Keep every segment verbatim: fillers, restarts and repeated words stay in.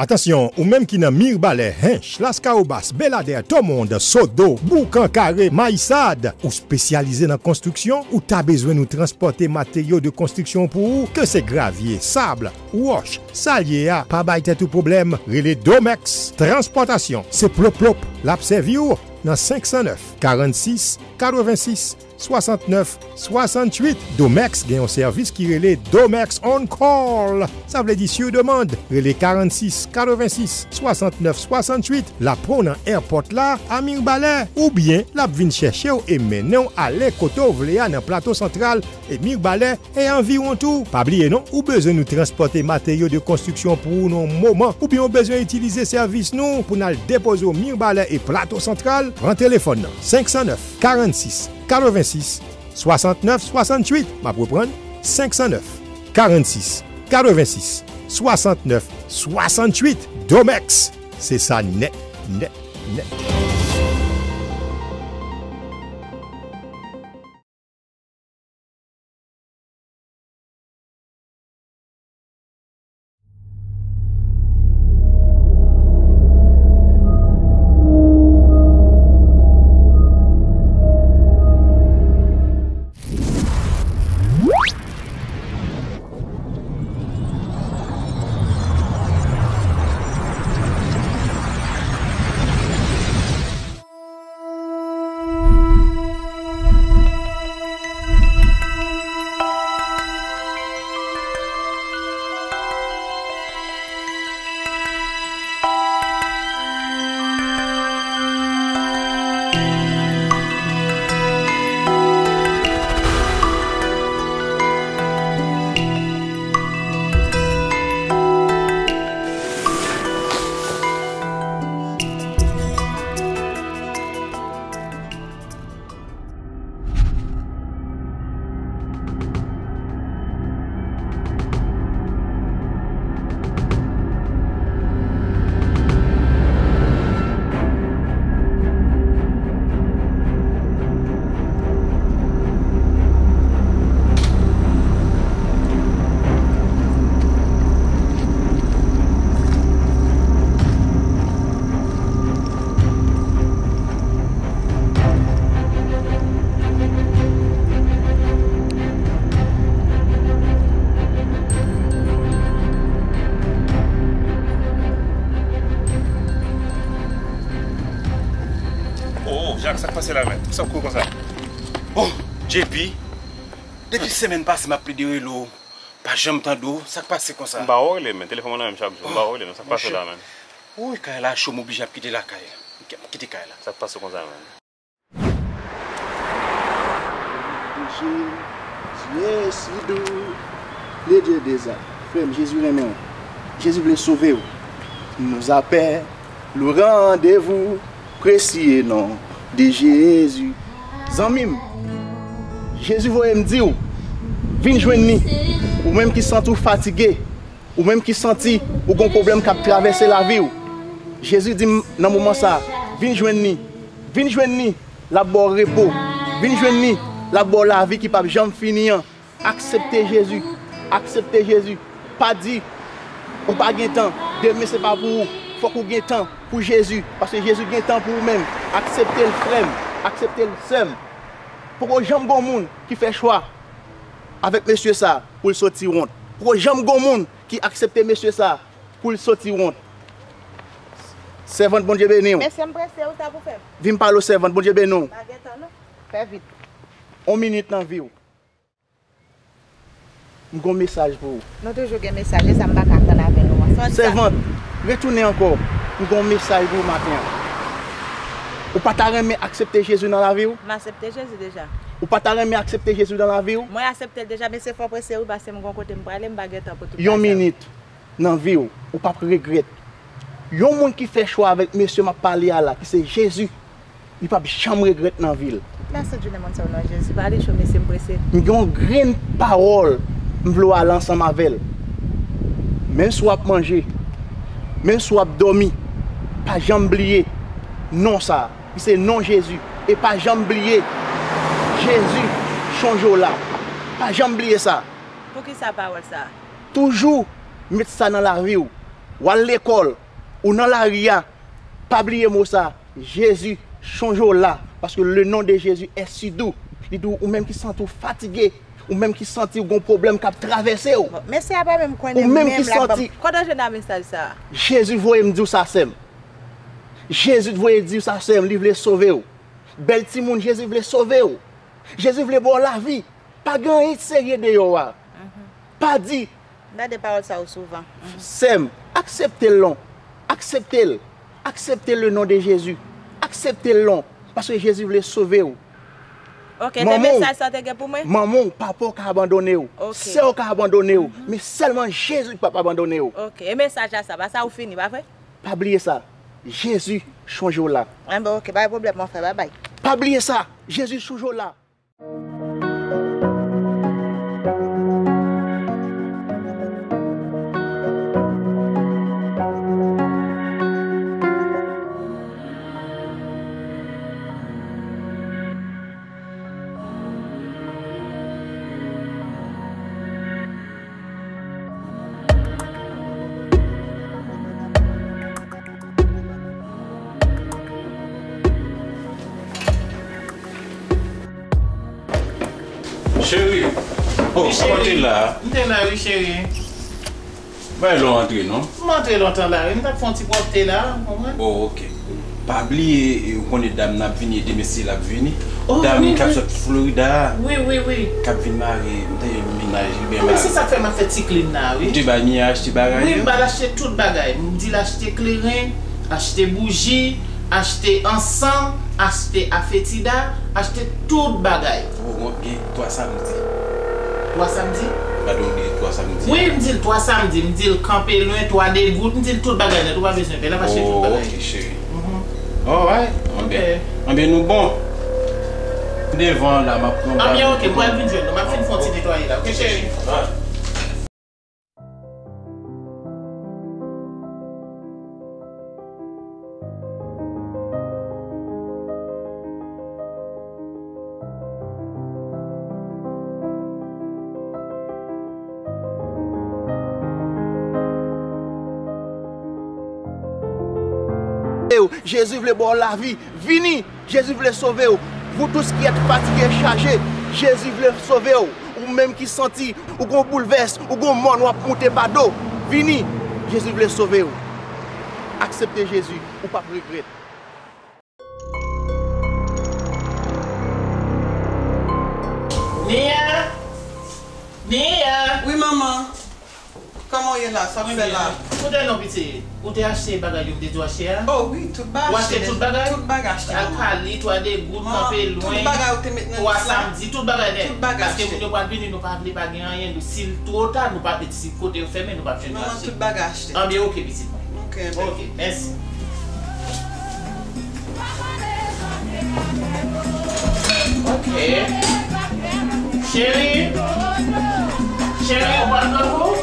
Atansyon, ou menm ki nan Mibalè, Hench, Laskawobas, Beladè, Tomond, Sodo, Boukan Kare, Mayisad, ou espesyalize nan konstriksyon, ou ta bezwen nou transpòte materyo de konstriksyon pou ou, ke se gravye, sab, wòch, sa l ye a, pa bay tèt ou pwoblèm, rele Domex Transpòtasyon. Se plop plop l ap sèvi w nan senk san nèf, karannsis, katrevensis, swasantnèf, swasannwit. Domex gen yon sèvis ki rele Domex On Call. Sa vle di sur demande. Rele karannsis, katrevensis, swasantnèf, swasannwit. L ap pran w nan èpòt la, a Mibalè, oubyen l ap vin chèche w e mennen w ale kote w vle a nan Plato Santral e Mibalè e anviwon tou. Pa bliye non, ou bezwen nou transpòte materyo de konstriksyon pou ou nan yon moman, oubyen w bezwen itilize sèvis nou pou n al depoze w Mibalè e Plato Santral, pran telefòn nan, senk san nèf, karannsis, katrevensis, swasantnèf, swasannwit. M ap reprann, senk san nèf, karannsis, katrevensis, swasantnèf, swasannwit. Domex, se sa nèt, nèt, nèt. Oh, Jak, sa k pase la menm? Sa k kouri konsa? Oh, J P, depi semèn pase m ap plede rele w, pa janm tande w, sa k pase konsa? M ba w rele, men telefòn mwen nan men m chak jou, m ba w rele, men sa k pase la menm? Woy, kay la cho, m oblije ap kite lakay la. M ap kite kay la. Sa k pase konsa menm? Jezi est si doux, le Dieu des armes. Frè m, Jezi renmen w. Jezi vle sove w. Nous appelle au rendez-vous précieux, nom de Jésus. Zanmi m, Jezi voye m di w, vin jwenn li. Ou menm ki santi w fatige, ou menm ki santi ou gon pwoblèm k ap travèse lavi w, Jezi di m nan moman sa a, vin jwenn li. Vin jwenn li, l ap ba w repo. Vin jwenn li, l ap ba w lavi ki p ap janm fini an. Aksepte Jezi. Aksepte Jezi. Pa di ou pa gen tan. Demen se pa pou ou. Fòk ou gen tan pou Jezi. Paske Jezi gen tan pou ou menm. Aksepte l, frè m. Aksepte l, sè m. Poko janm gon moun ki fè chwa avèk mesye sa pou l soti wont. Poko janm gon moun ki aksepte mesye sa pou l soti wont. Sèvant, Bondye beni w. Mesye, m prese, ou sa pou fè m? Vin pale w, sèvant, Bondye beni w. Pa gen tan non. Fè vit. On minit nan vi w. M gon mesaj pou ou. Nou toujou gen mesaj, e sa m pa ka tann avè nou an. Sa w di sa? Sèvant, retounen ankò. M gon mesaj pou ou maten an. Ou pa ta renmen aksepte Jezi nan lavi w? M aksepte Jezi deja. Ou pa ta renmen aksepte Jezi nan lavi w? Mwen aksepte l deja, men se fò prese wi, paske m gon kote m prale, m pa gen tan pou tout bagay sa yo. Yon minit nan vi w, ou p ap regrèt. Yon moun ki fè chwa avèk mesye m ap pale a la, ki se Jezi, li p ap janm regrèt nan vi l. Tout lasent jounen moun sa yo nan Jezi, pa ale cho mesye, m prese. M gen yon grenn pawòl m vle w ale ansanm avè l. Menm si w ap manje, menm si w ap dòmi, pa janm bliye non sa a. Li se non Jezi. E pa janm bliye, Jezi chonje w la. Pa janm bliye sa. Poukisa pawòl sa a? Toujou met sa nan lavi w. W al lekòl, ou nan lari a, pa bliye mo sa, Jezi chonje w la, paske le nom de Jésus est si doux. Li di w, ou menm ki santi w fatige, ou menm ki santi w gon pwoblèm k ap travèse w. Bon, mesye a pa menm konnen, ou menm ki menm l ap ban m. Santi, kote w jwenn a mesaj sa a? Jezi voye m di w sa, sè m. Jezi voye di w sa, sè m, li vle sove w. Bèl timoun, Jezi vle sove w. Jezi vle ba w lavi. Pa gen anyen serye deyò a. Pa di, m tande pawòl sa yo souvan. Sè m, aksepte l non. Aksepte l. Aksepte le nom de Jésus. Aksepte l non. Paske Jezi vle sove w. Ok, te mesaj sa te gen pou mwen? Manman w, papa w ka abandone w. Ok. Sè w ka abandone w. Men sèlman Jezi k p ap abandone w. Ok, e mesaj la sa, pa sa ou fini, pa vre? Pa bliye sa. Jezi chonje w la. Enben, ok, pa gen pwoblèm, mon frè, babay. Pa bliye sa. Jezi chonje w la. Cheri, oh, kòman w te la? M te la, wi, cheri. Bay lè w antre, non? M antre lontan la, wi. M t ap fè yon ti pwòpte la, w konprann? Oh, ok. Pa bliye, e, ou konnen dam nan ap vini, e demen se l ap vini. Oh, dam wi, k ap wi. Sot Florida a. Wi, wi, wi. K ap vin mare, m te mennaj li byen mare. Ebyen, se sa k fè m ap fè ti klin la, wi. Ou te bay Mia achte bagay yo? Wi, m ba l achte tout bagay. M di l achte kleren, achte bouji, achte ansan, achte afetida, achte tout bagay. Ou gen twa samdi. Twa samdi? Gade w gen twa samdi. Wi, m di l twa samdi, m di l kanpe lwen, twa degout, m di l tout bagay nèt, ou pa bezwen pè, l ap achte tout bagay. Oh, ok, cheri. Mhm. Alright. Anben, ok. Anben, nou bon. Devan la, m ap pran. Anben, ok, m pral vin jwenn nou, m ap fin fè yon ti netwaye la, ok, cheri? Alright. Jezi vle ba w lavi. Vini! Jezi vle sove w. Vous tous qui êtes fatigués et chargés, Jezi vle sove w. Ou menm ki santi ou gon boulvès, ou gon mòn w ap moute pa do, vini. Jezi vle sove w. Aksepte Jezi, ou p ap regrèt. Nia! Nia! Wi, manman. Kòman w ye la? Sa w ap fè la? Kote non, pitit? Ou te achte bagay yo m te di w achte a? Oh wi, tout bagay achte. Ou achte tout bagay? Tout bagay achte, manman. Akali, twa degout, kanpe lwen, tout bagay ou te met nan lis la. Twa samdi, tout bagay nèt. Tout bagay achte. Paske moun yo pral vini, nou pa vle pa gen anyen. Nou, si l twò ta, nou pa, si kote yo fèmen, nou p ap jwenn achte. Manman, tout bagay achte. Anben, ok, pitit mwen. Ok, bèl. Ok, mèsi. Ok. Cheri. Cheri, ou pral nan kou?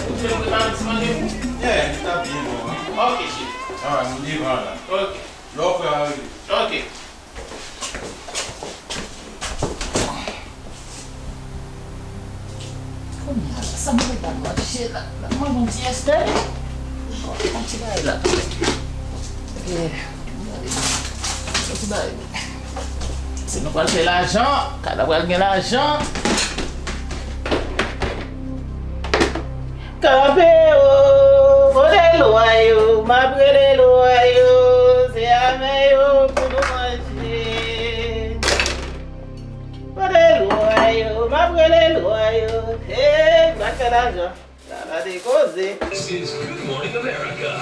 Ou te prepare ti manje pou? Yeah, li ta byen bon, wi. Ok, cheri. Alright, m devan la. Ok. Lè w prè, m a rive. Ok. Kounye a la, sa m wè pa mache la. Mwen yon ti Estè. Yon ti bagay la. Eh, yon ti bagay. Si nou pral fè lajan, kay la pral gen lajan. Kanpe wo, kote lwa yo, m ap rele lwa yo, se avè yo pou nou manje. Kote lwa yo, m ap rele lwa yo, hey, m ap fè lajan. Sa la de koze. This is Good Morning America.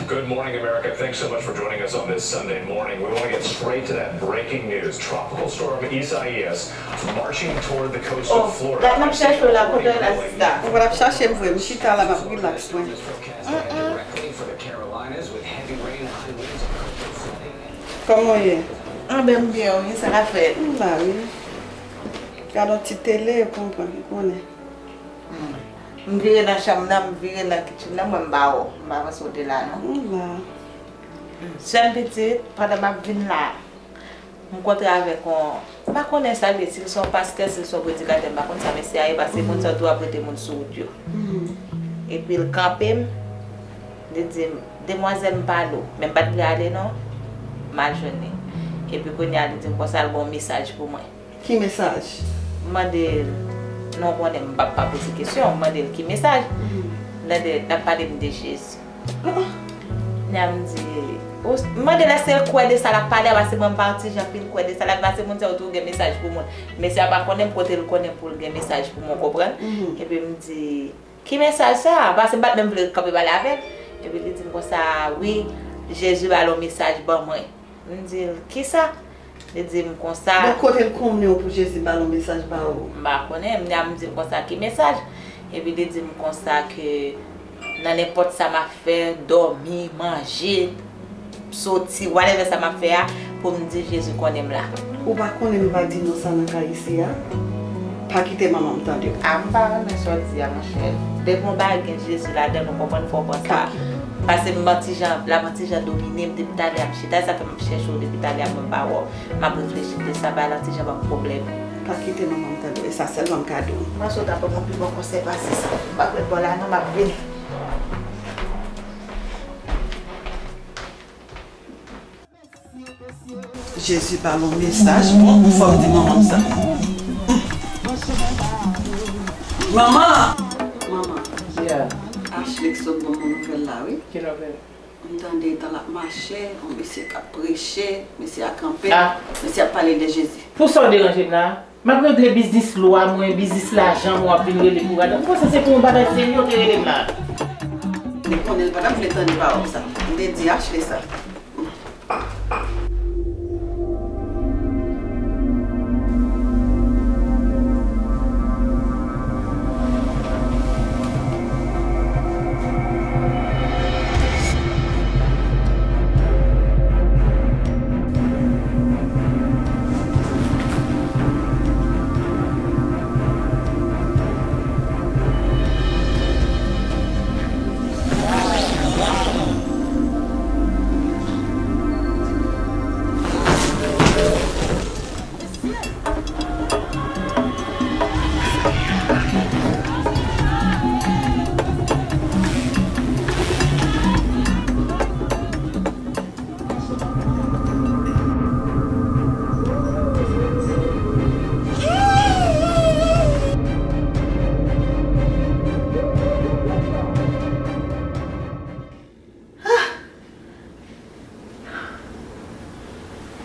Good morning, America. Thanks so much for joining us on this Sunday morning. We want to get straight to that breaking news. Tropical storm Isaias marching toward the coast of Florida. Oh, dat m ap chèche w la, kote w la, sista? Ou pa t ap chache m vre, m chita la, m ap relax mwen. Kòman w ye? Anben, m byen, wi, sa k ap fèt? M la, wi. Gade yon ti tele, ou konprann, ou konnen. Hmm. M vire nan chanm nan, m vire nan kitchen nan, mwen m pa wè w. M pa panse w te la, non. M la. Hmm. Sè m pitit, pandan m ap vin la, m kontre avèk yon, M pa konnen sa l ye, si l se yon pastè, si l se yon predikatè, m pa konn sa mesye a ye, paske moun sa yo tou ap rete moun sou wout yo. Epi l kanpe m, li di m, "Demwazèl, m pa lou." Men m pa t vle ale non, m al jwenn li. Epi kounye a, li di m konsa l gen yon mesaj pou mwen. Ki mesaj? M mande l, non, konnen m p ap pa poze kesyon, m mande l ki mesaj. L ap pale m de Jezi. Kounye a m di, ou, m mande l èske l kwè de sa l ap pale a, paske mwen m pa yon ti jan anpil kwè de sa l ap, paske moun sa yo tou gen mesaj pou moun. Mesye a pa konnen m kote l konnen pou l gen mesaj pou mwen, w konprann? Epi m di, ki mesaj sa? Paske m pa t menm vle kanpe pale avè l. Epi li di m konsa, wi, Jezi ba l yon mesaj ban mwen. M di l, kisa? Li di m konsa. Bon, kote l konnen w pou Jezi ba l yon mesaj ba ou? M pa konnen. M di l konsa, ki mesaj? Epi li di m konsa ke nan nenpòt sa m ap fè, dòmi, manje, soti, whatever sa m ap fè a, pou m di Jezi konnen m la. Ou pa konnen m pa di non sa nan kay isi a? Pa kite manman m tande w. A, m pa renmen sa w di a, monchè. Depi yon bagay gen Jezi ladan l, ou konprann, fò w pran sa. Paske m yon ti jan, l ap yon ti jan domine m depi talè a, m chita, sa fè m ap chèche w depi talè a, mwen pa wè w. M ap reflechi de sa, bagay la yon ti jan ban m pwoblèm. Pa kite manman m tande w, e sa sèlman m ka di w. M panse w ta pran yon pi bon konsèy pase sa. M p ap ret bò la non, m ap vini. Jezi ba l yon mesaj, bon, fò m di manman m sa. Manman! Manman, Ashley sot ban m yon nouvèl la, wi. Ki nouvèl? M tande tan l ap mache, yon mesye k ap preche, mesye a kanpe, mesye ap pale de Jezi. Pou sa w deranje m la? M ap regle biznis lwa mwen, biznis lajan mwen, w ap vin rele m pou radan. M panse se pou yon bagay serye w te rele m la. Li konnen l pa t ap vle tande pawòl sa. M te di Ashley sa.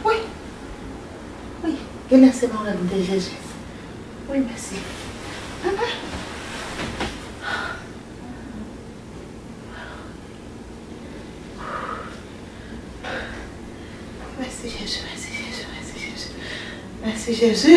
Wi. Wi. Genlè se malad m te Jezi. Wi, mèsi. Mèsi Jezi, mèsi Jezi, mèsi Jezi. Mèsi Jezi.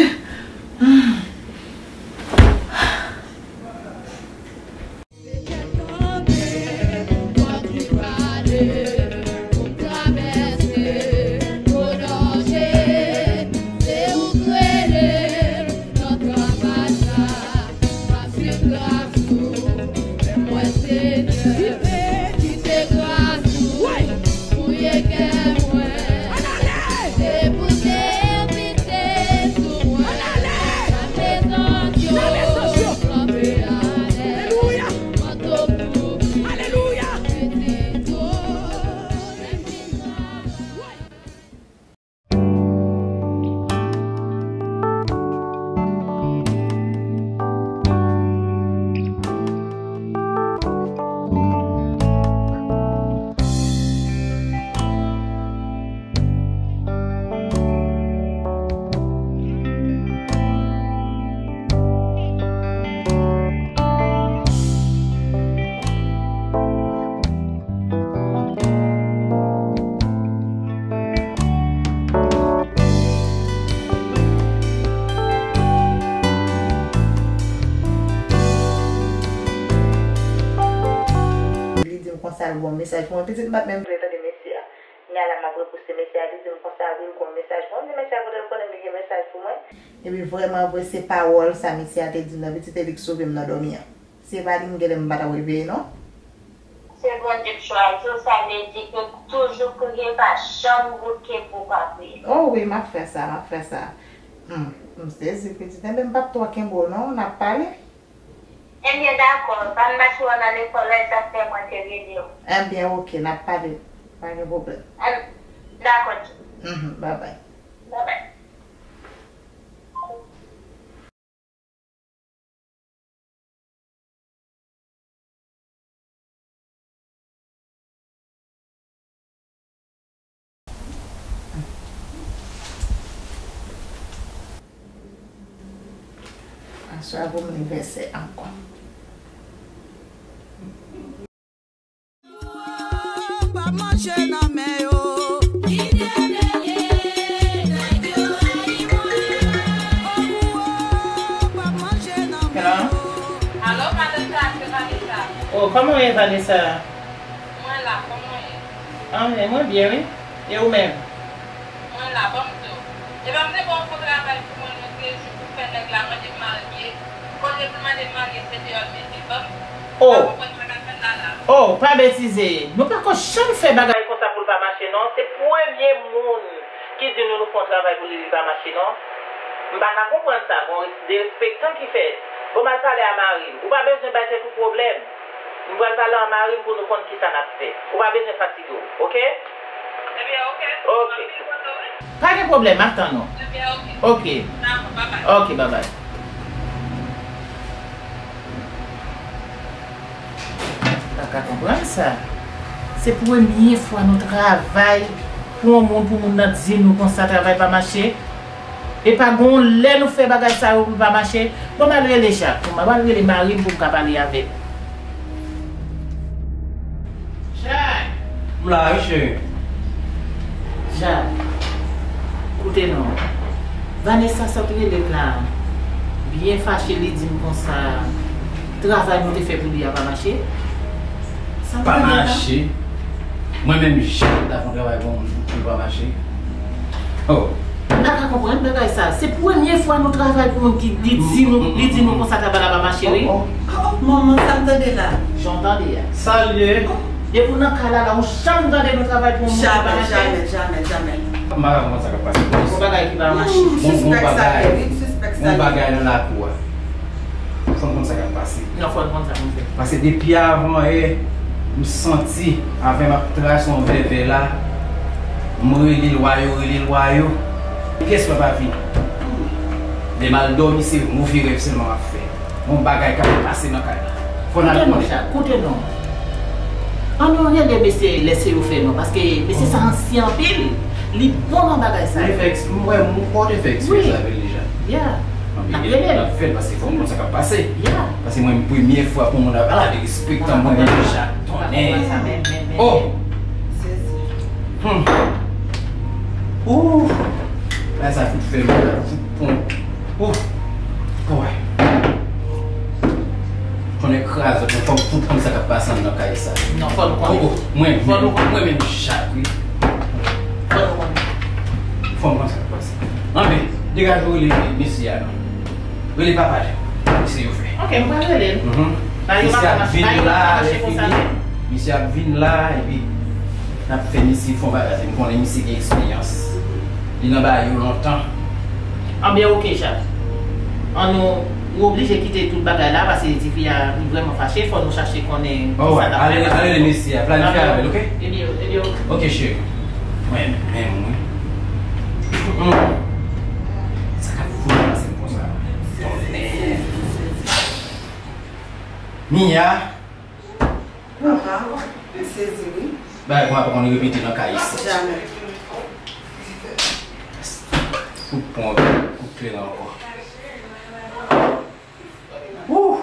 Li di m konsa l voye yon mesaj pou mwen. Pitit, m pa t menm vle tande mesye a. Kounye a la m ap repouse mesye a, li di m konsa wi l gen yon mesaj pou mwen. M di mesye a kote l konnen m li gen mesaj pou mwen. Epi vrèman vre se pawòl sa mesye a te di m nan, pitit, e li k sove m nan dòmi an. Si se pa li, m genlè m pa t ap reveye non. Se Bondye k chwazi w, sa vle di ke toujou priye, pa janm bouke pou w pa priye. O wi, m ap fè sa, m ap fè sa. Hmm, m sezi, pitit. Enben, m p ap twò kenbe w non, n ap pale. Ebyen, dakò. Ban m mèt wè w nan lekòl la, e sa fè mwen te rele w. Ebyen, oke, n ap pale. Pa gen pwoblèm. Em, dakò, ti. Mhm, babay. Babay. Aswè a pou m anivèsè ankò. Pa manje nan men yo. Hello? Alo, madanm sa, se Vanessa. Oh, kòman w ye, Vanessa? Mwen la, kòman w ye? Ah, men mwen byen, wi. E ou menm? Mwen la, ban m di w. Epa m te ba w fon travay pou mwen, mwen te jou pou fè nèg la mande m marye. Olye pou l mande m marye, se deyò l mete ban m. Oh. M pa konprann sa k ap fèt la la. Oh, pa betize. Nou pako janm fè bagay konsa pou l pa mache, non. Se premye moun ki di nou nou fè yon travay pou li, li pa mache, non. M pa ka konprann sa. Gon res-, derespektan ki fèt. Bon, m al pale a mari m. Ou pa bezwen bay tèt ou pwoblèm. M pral pale a mari m pou nou konn kisa n ap fè. Ou pa bezwen fatige w, oke? Ebyen, oke. Oke. Anpil kote w, wi. Pa gen pwoblèm, m ap tann ou. Ebyen, oke. Oke. Dakò, babay. Oke, babay. M pa ka konprann sa. Se premye fwa nou travay pou yon moun, pou moun nan di nou konsa travay pa mache. Epa gon lè nou fè bagay sa yo pou l pa mache. Bon, m al rele Jak. Bon, m al rele mari m pou m ka pale avè l. Jak! M la, wi, cheri. Jak, koute non. Vanessa sot rele m la. Byen fache, li di m konsa, travay nou te fè pou li a pa mache. Sa m pa mache. Mwen menm, Jak ta fè yon travay pou moun pou l pa mache. Oh. M pa ka konprann bagay sa. Se premye fwa nou travay pou moun ki li di nou, li di nou konsa travay la pa mache, wi. Oh, oh. Oh, manman, sa m tande la. Jan w tande a. Sa l ye? Depi w nan kay la, la, ou janm tande nou travay pou moun ki pa mache? Jamè, jamè, jamè, jamè. M pa ka konprann sa k ap pase. Gon bagay ki pa mache. Hmm, gon, gon bagay, gon bagay nan lakou a. Fò n konn sa k ap pase. Non, fò n konn sa k ap pase. Paske depi avan yè, m santi, avè m ap travèse yon vèvè la, m rele lwa yo, rele lwa yo. Pyès mwen pa vini. Lè m al dòmi, se move rèv sèlman m ap fè. Yon bagay k ap pase nan kay la. Fò n al konnen. Koute non, Jak, koute non. Ann nou rele mesye lè se yo fè non, paske mesye sa ansyen anpil. Li bon nan bagay sa yo. Mwen te fè eks-, mwen, mwen, mwen te fè eksperyans avè l deja. Yeah. N ap rele l. N ap fè l paske fò m konn sa k ap pase. Yeah. Paske mwen, premye fwa pou moun ap, ala derespektan mwen menm deja. Tonnè. Oh! Hmm. Ouh! Bagay sa fout fè mal, fout pon. Ouh! Boy. Konnen kraz, men fò m fout konn sa k ap pase anndan kay sa. Non, fò nou konnen. Oh, oh, mwen, fò nou konnen. Mwen menm Jak, wi. Fò nou konnen. Fò m konn sa k ap pase. Anben, degaje w rele mesye a non. Rele papa Jan. Mesye yo fè. Ok, m pral rele l. Mhm. Bagay yo pa ka mache, bagay yo pa ka mache konsa non. Mesye ap vin la, epi n ap fè misye fè yon bagay, m konnen misye gen eksperyans. Li nan bagay yo lontan. Anben, ok, Jak. An nou, ou oblije kite tout bagay la, paske tifi a, li vrèman fache, fò nou chache konnen kisa n ap fè. Alright, ale, ale mesye a, planifye avè l, ok? Ebyen, ebyen, ok. Ok, cheri. Mwen, men mwen. Hmm. Sa k ap fout pase m konsa? Tonnè. Mia. Papa, m sezi wi. Bagay konsa pa konn repete nan kay isit. Jamè. Kout pon, kout kleren ankò. Wouh!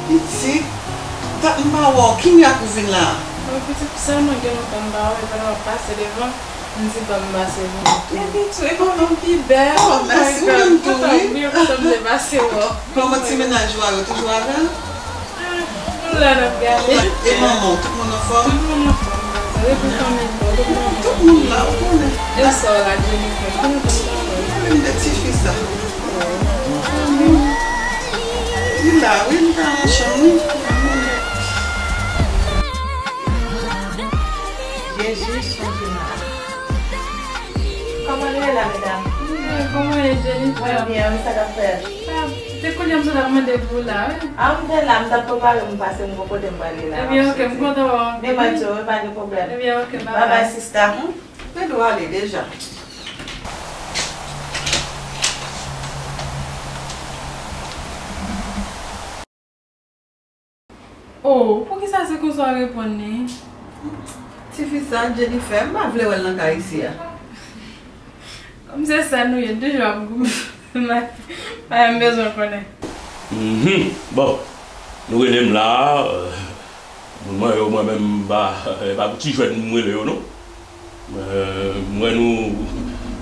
Pitit, dat m pa wè w, ki mirak ou vin la? Mwen pitit, sèlman gen lontan m pa wè w, epi w ap pase devan, m di ban m pase vin tou. Epi tou, epi w menm pi bèl. Oh, mèsi, ou menm tou, wi. Mwen kontan, mwen kontan m te pase wè w. Kòman ti mennaj ou a, yo toujou avè l? Ah, nou la n ap gade. E, e manman w, tout moun anfòm? Tout moun anfòm, epi fanmi m. Tout moun la, ou konnen. E sa w la, Jennifer? Mwen menm de tifi sa. Li la, wi, li ka nan chanm, wi. Gen jij chanje la. Kòman nou ye la, medam? Kòman ye, Jennifer? Mwen byen, wi, sa k ap fèt? Ah, se kounye a m sot ap mande pou w la, wi. Ah, m te la, m t ap prepare m pase, m gon kote m prale la. Ebyen, ok, m kontan wè w anpil. Men mwen di w, wi, pa gen pwoblèm. Ebyen, ok, bye bye. Bye bye, sista. Te dwe ale deja. Oh, poukisa se konsa w reponn li? Tifi sa, Jennifer, m pa vle wè l nan kay isi a. Kòm se sè nou ye, toujou ap goumen. Madanm bezwen konnen. Mhm. Bon, nou rele m la, euh, moun mwen yo, mwen menm, m pa, e pa pou ti jwèt m rele yo, non. Euh, m wè nou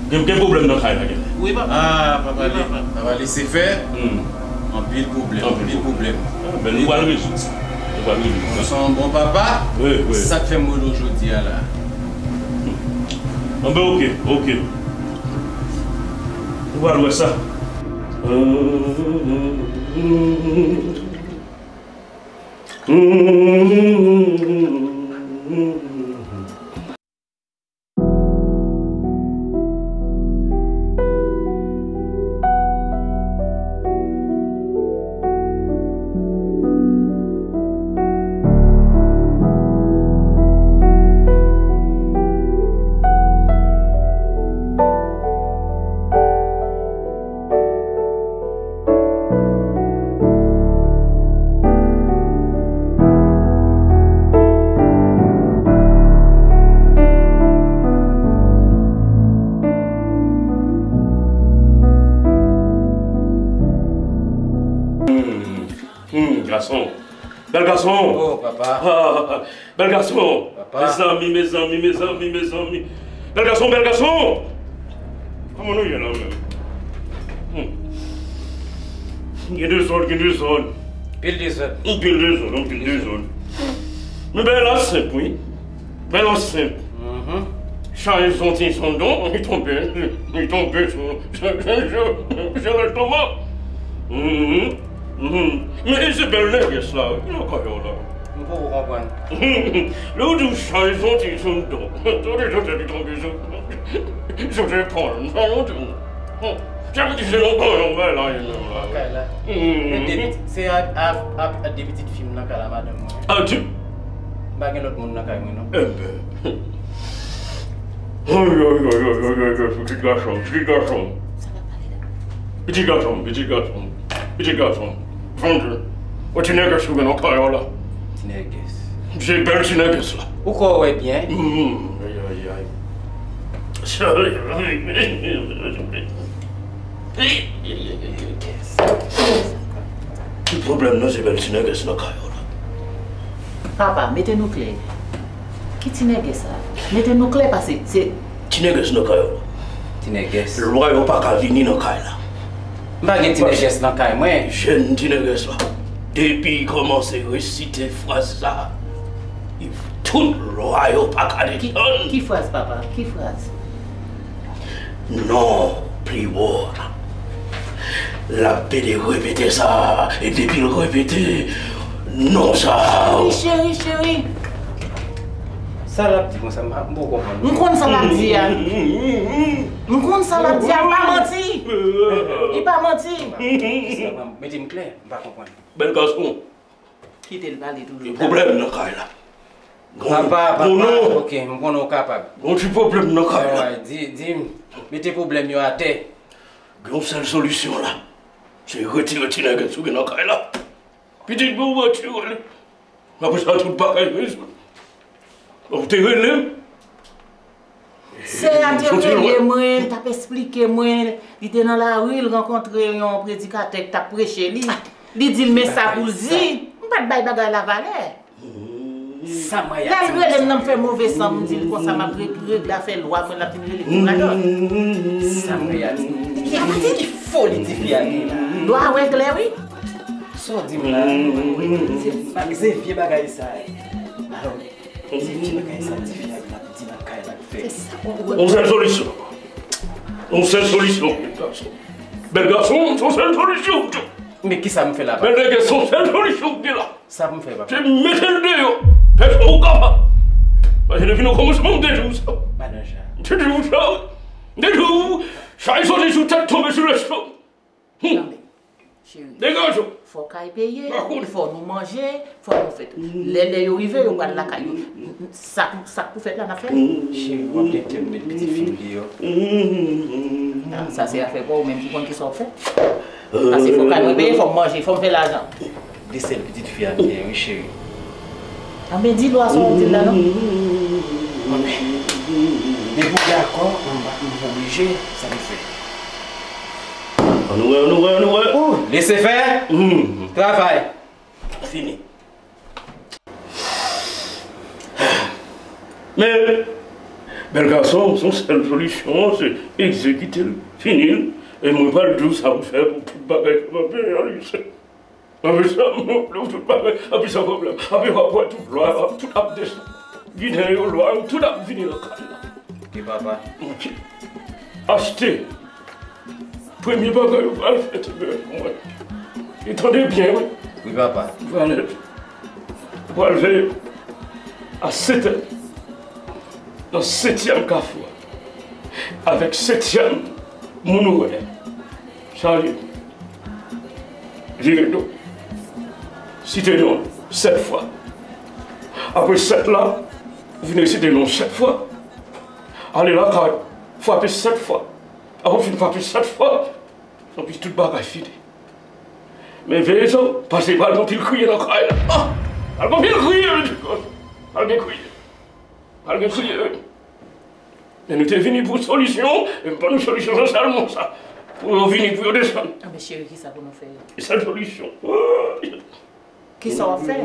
gen, gen pwoblèm nan kay la, gen. Wi, papa. Ah, papa, wi, papa. Papa lese fè. Hmm. Anpil pwoblèm, anpil pwoblèm. Ah, men nou pral rezoud sa. Nou pral rezoud sa. Ou se yon bon papa. Wi, wi. Sa k fè m rele w jodi a la. Anben, ok, ok. Nou pral wè sa. Hmm, hmm, gason. Bèl gason. Oh, papa. Ah, bèl gason. Papa. Mezanmi, mezanmi, mezanmi, mezanmi. Bèl gason, bèl gason. Kòman nou ye la menm? Hmm. Gen dezòd, gen dezòd. Pil dezòd. Pil dezòd, pil dezòd. Men bagay la senp, wi. Bagay la senp. Mhm. Chaje yon ti sondon, li tonbe, li tonbe sou, sou, sou, sou lestomak. Mhm. Mhm. Men e se bèl nègès la, wi, ki nan kay la. M poko konprann. Lè w di w chaje yon ti sondon, sa vle di li tonbe sou, sou zepòl, sa yon ti. Sa vle di se yon bon bagay la, li menm la. Nan kay la. Mhm. Men de, se a, a, a, a de pitit fi m nan kay la, madanm mwen. A di. M pa gen lòt moun nan kay mwen, non. Enben. Oy, oy, oy, pitit gason, pitit gason. Pitit gason, pitit gason, pitit gason. Fondye. O ti nègès ou gen nan kay la. Ti nègès. Se bèl ti nègès la. Ou kwè w wè byen? Hmm, ay, ay, ay. Ki pwoblèm nan se bèl ti nègès nan kay la? Papa, mete nou klè. Ki ti nègès la? Mete nou klè, paske se ti nègès nan kay la. Ti nègès. Lwa yo pa ka vini nan kay la. M pa gen ti nègès nan kay mwen. Jèn ti nègès la. Depi l kòmanse resite fraz sa, tout lwa yo pa ka desann. Ki, ki fraz, papa? Ki fraz? Non, pi wo a. L ap pede repete sa, e depi l repete non sa. Cheri, cheri, cheri. Sa l ap di konsa, m pa, m poko konprann. M konn sa l ap di a. M konn sa l ap di a, pa manti. Li pa manti. Mete m klè, m pa konprann. Bèl gason. Kite l pale toujou. Gen pwoblèm nan kay la. Papa, papa, ok, m konnen w kapab. Gon ti pwoblèm nan kay la. Di, di m, mete pwoblèm yo atè. Gen yon sèl solisyon la. Se retire ti nègès ou gen nan kay la. Pitit mwen, ou retire li. Apre sa, tout bagay rezoud. Ou te rele m. Sè a te rele mwen, l t ap esplike mwen, li te nan lari, l rankontre yon predikatè k t ap preche li. Li di l men sa pou l di. M pa t bay bagay la valè. Lè l rele m nan, m fè move san m, m di l konsa m ap re-, regle afè lwa mwen, l ap vin rele m pou radòt. Sa mwen a di. Ki, ki, ki foli tifi a gen la? Lwa wè klè, wi. Sa w di m la, se, se vye bagay sa. Alò, se vye bagay sa tifi a vin ap di nan kay la. Se sa, ou wè. Yon sèl solisyon. Yon sèl solisyon, bèl gason. Bèl gason, se yon sèl solisyon. Men kisa m fè la, papa? Bèl nèg, se yon sèl solisyon ki la. Sa pou m fè, papa? Se mete l deyò. Fè sa ou kapab. Paske depi nan kòmansman, m te di w sa. Madan Jan. M te di w sa, wi. M te di w, chay soti sou tèt, tonbe sou lestomak. Hum. Tann, cheri. Degaje w. Fò kay peye, fò nou manje, fò nou fè tout. Lè, lè yo rive, yo pral lakay yo. Sa, sa k pou fèt la, n ap fè. Cheri, w ap gen tèt met pitit fi m deyò. Ah, sa se afè pa w, ou menm ki konn kisa w ap fè. Paske fò kay mwen peye, fò m manje, fò m fè lajan. De sèl pitit fi a m gen, wi, cheri. Anben, di lwa sa w di la, non? Depi w dakò, m oblije, sa m fè. Ann wè, ann wè, ann wè. Ou lese fè. Travay. Fini. Men, bèl gason, se yon sèl solisyon, se egzekite l, fini l. E mwen pral di w sa pou fè pou tout bagay kapab byen ale. Anpi sa, mwen vle w tout bagay, anpi sa pwoblèm, anpi w ap wè tout lwa, tout ap desann. Ginen yo, lwa yo, tout ap vini nan kay la. Wi, papa. Achte. Premye bagay ou pral fè, ti bebe, pou mwen. E tande byen, wi. Wi, papa. Ou pral leve. Ou pral leve a sèt è. Nan setyèm kafou a. Avèk setyèm moun ou wè. Salye. Vire do. Site non l sèt fwa. Apre sèt la, ou vin resite non l sèt fwa. Ale lakay ou, frape sèt fwa. Apre w fin frape sèt fwa, anpi tout bagay fini. Men veye sa, paske pral gen anpil kriye nan kay la. Ah! Pral gen anpil kriye, wi, ti kòs. Pral gen kriye. Pral gen kriye, wi. Men nou te vini pou solisyon, e m ban nou solisyon sa sèlman sa. Pou yo vini, pou yo desann. Ah, men cheri, kisa pou nou fè? E sèl solisyon. Kisa w ap fè?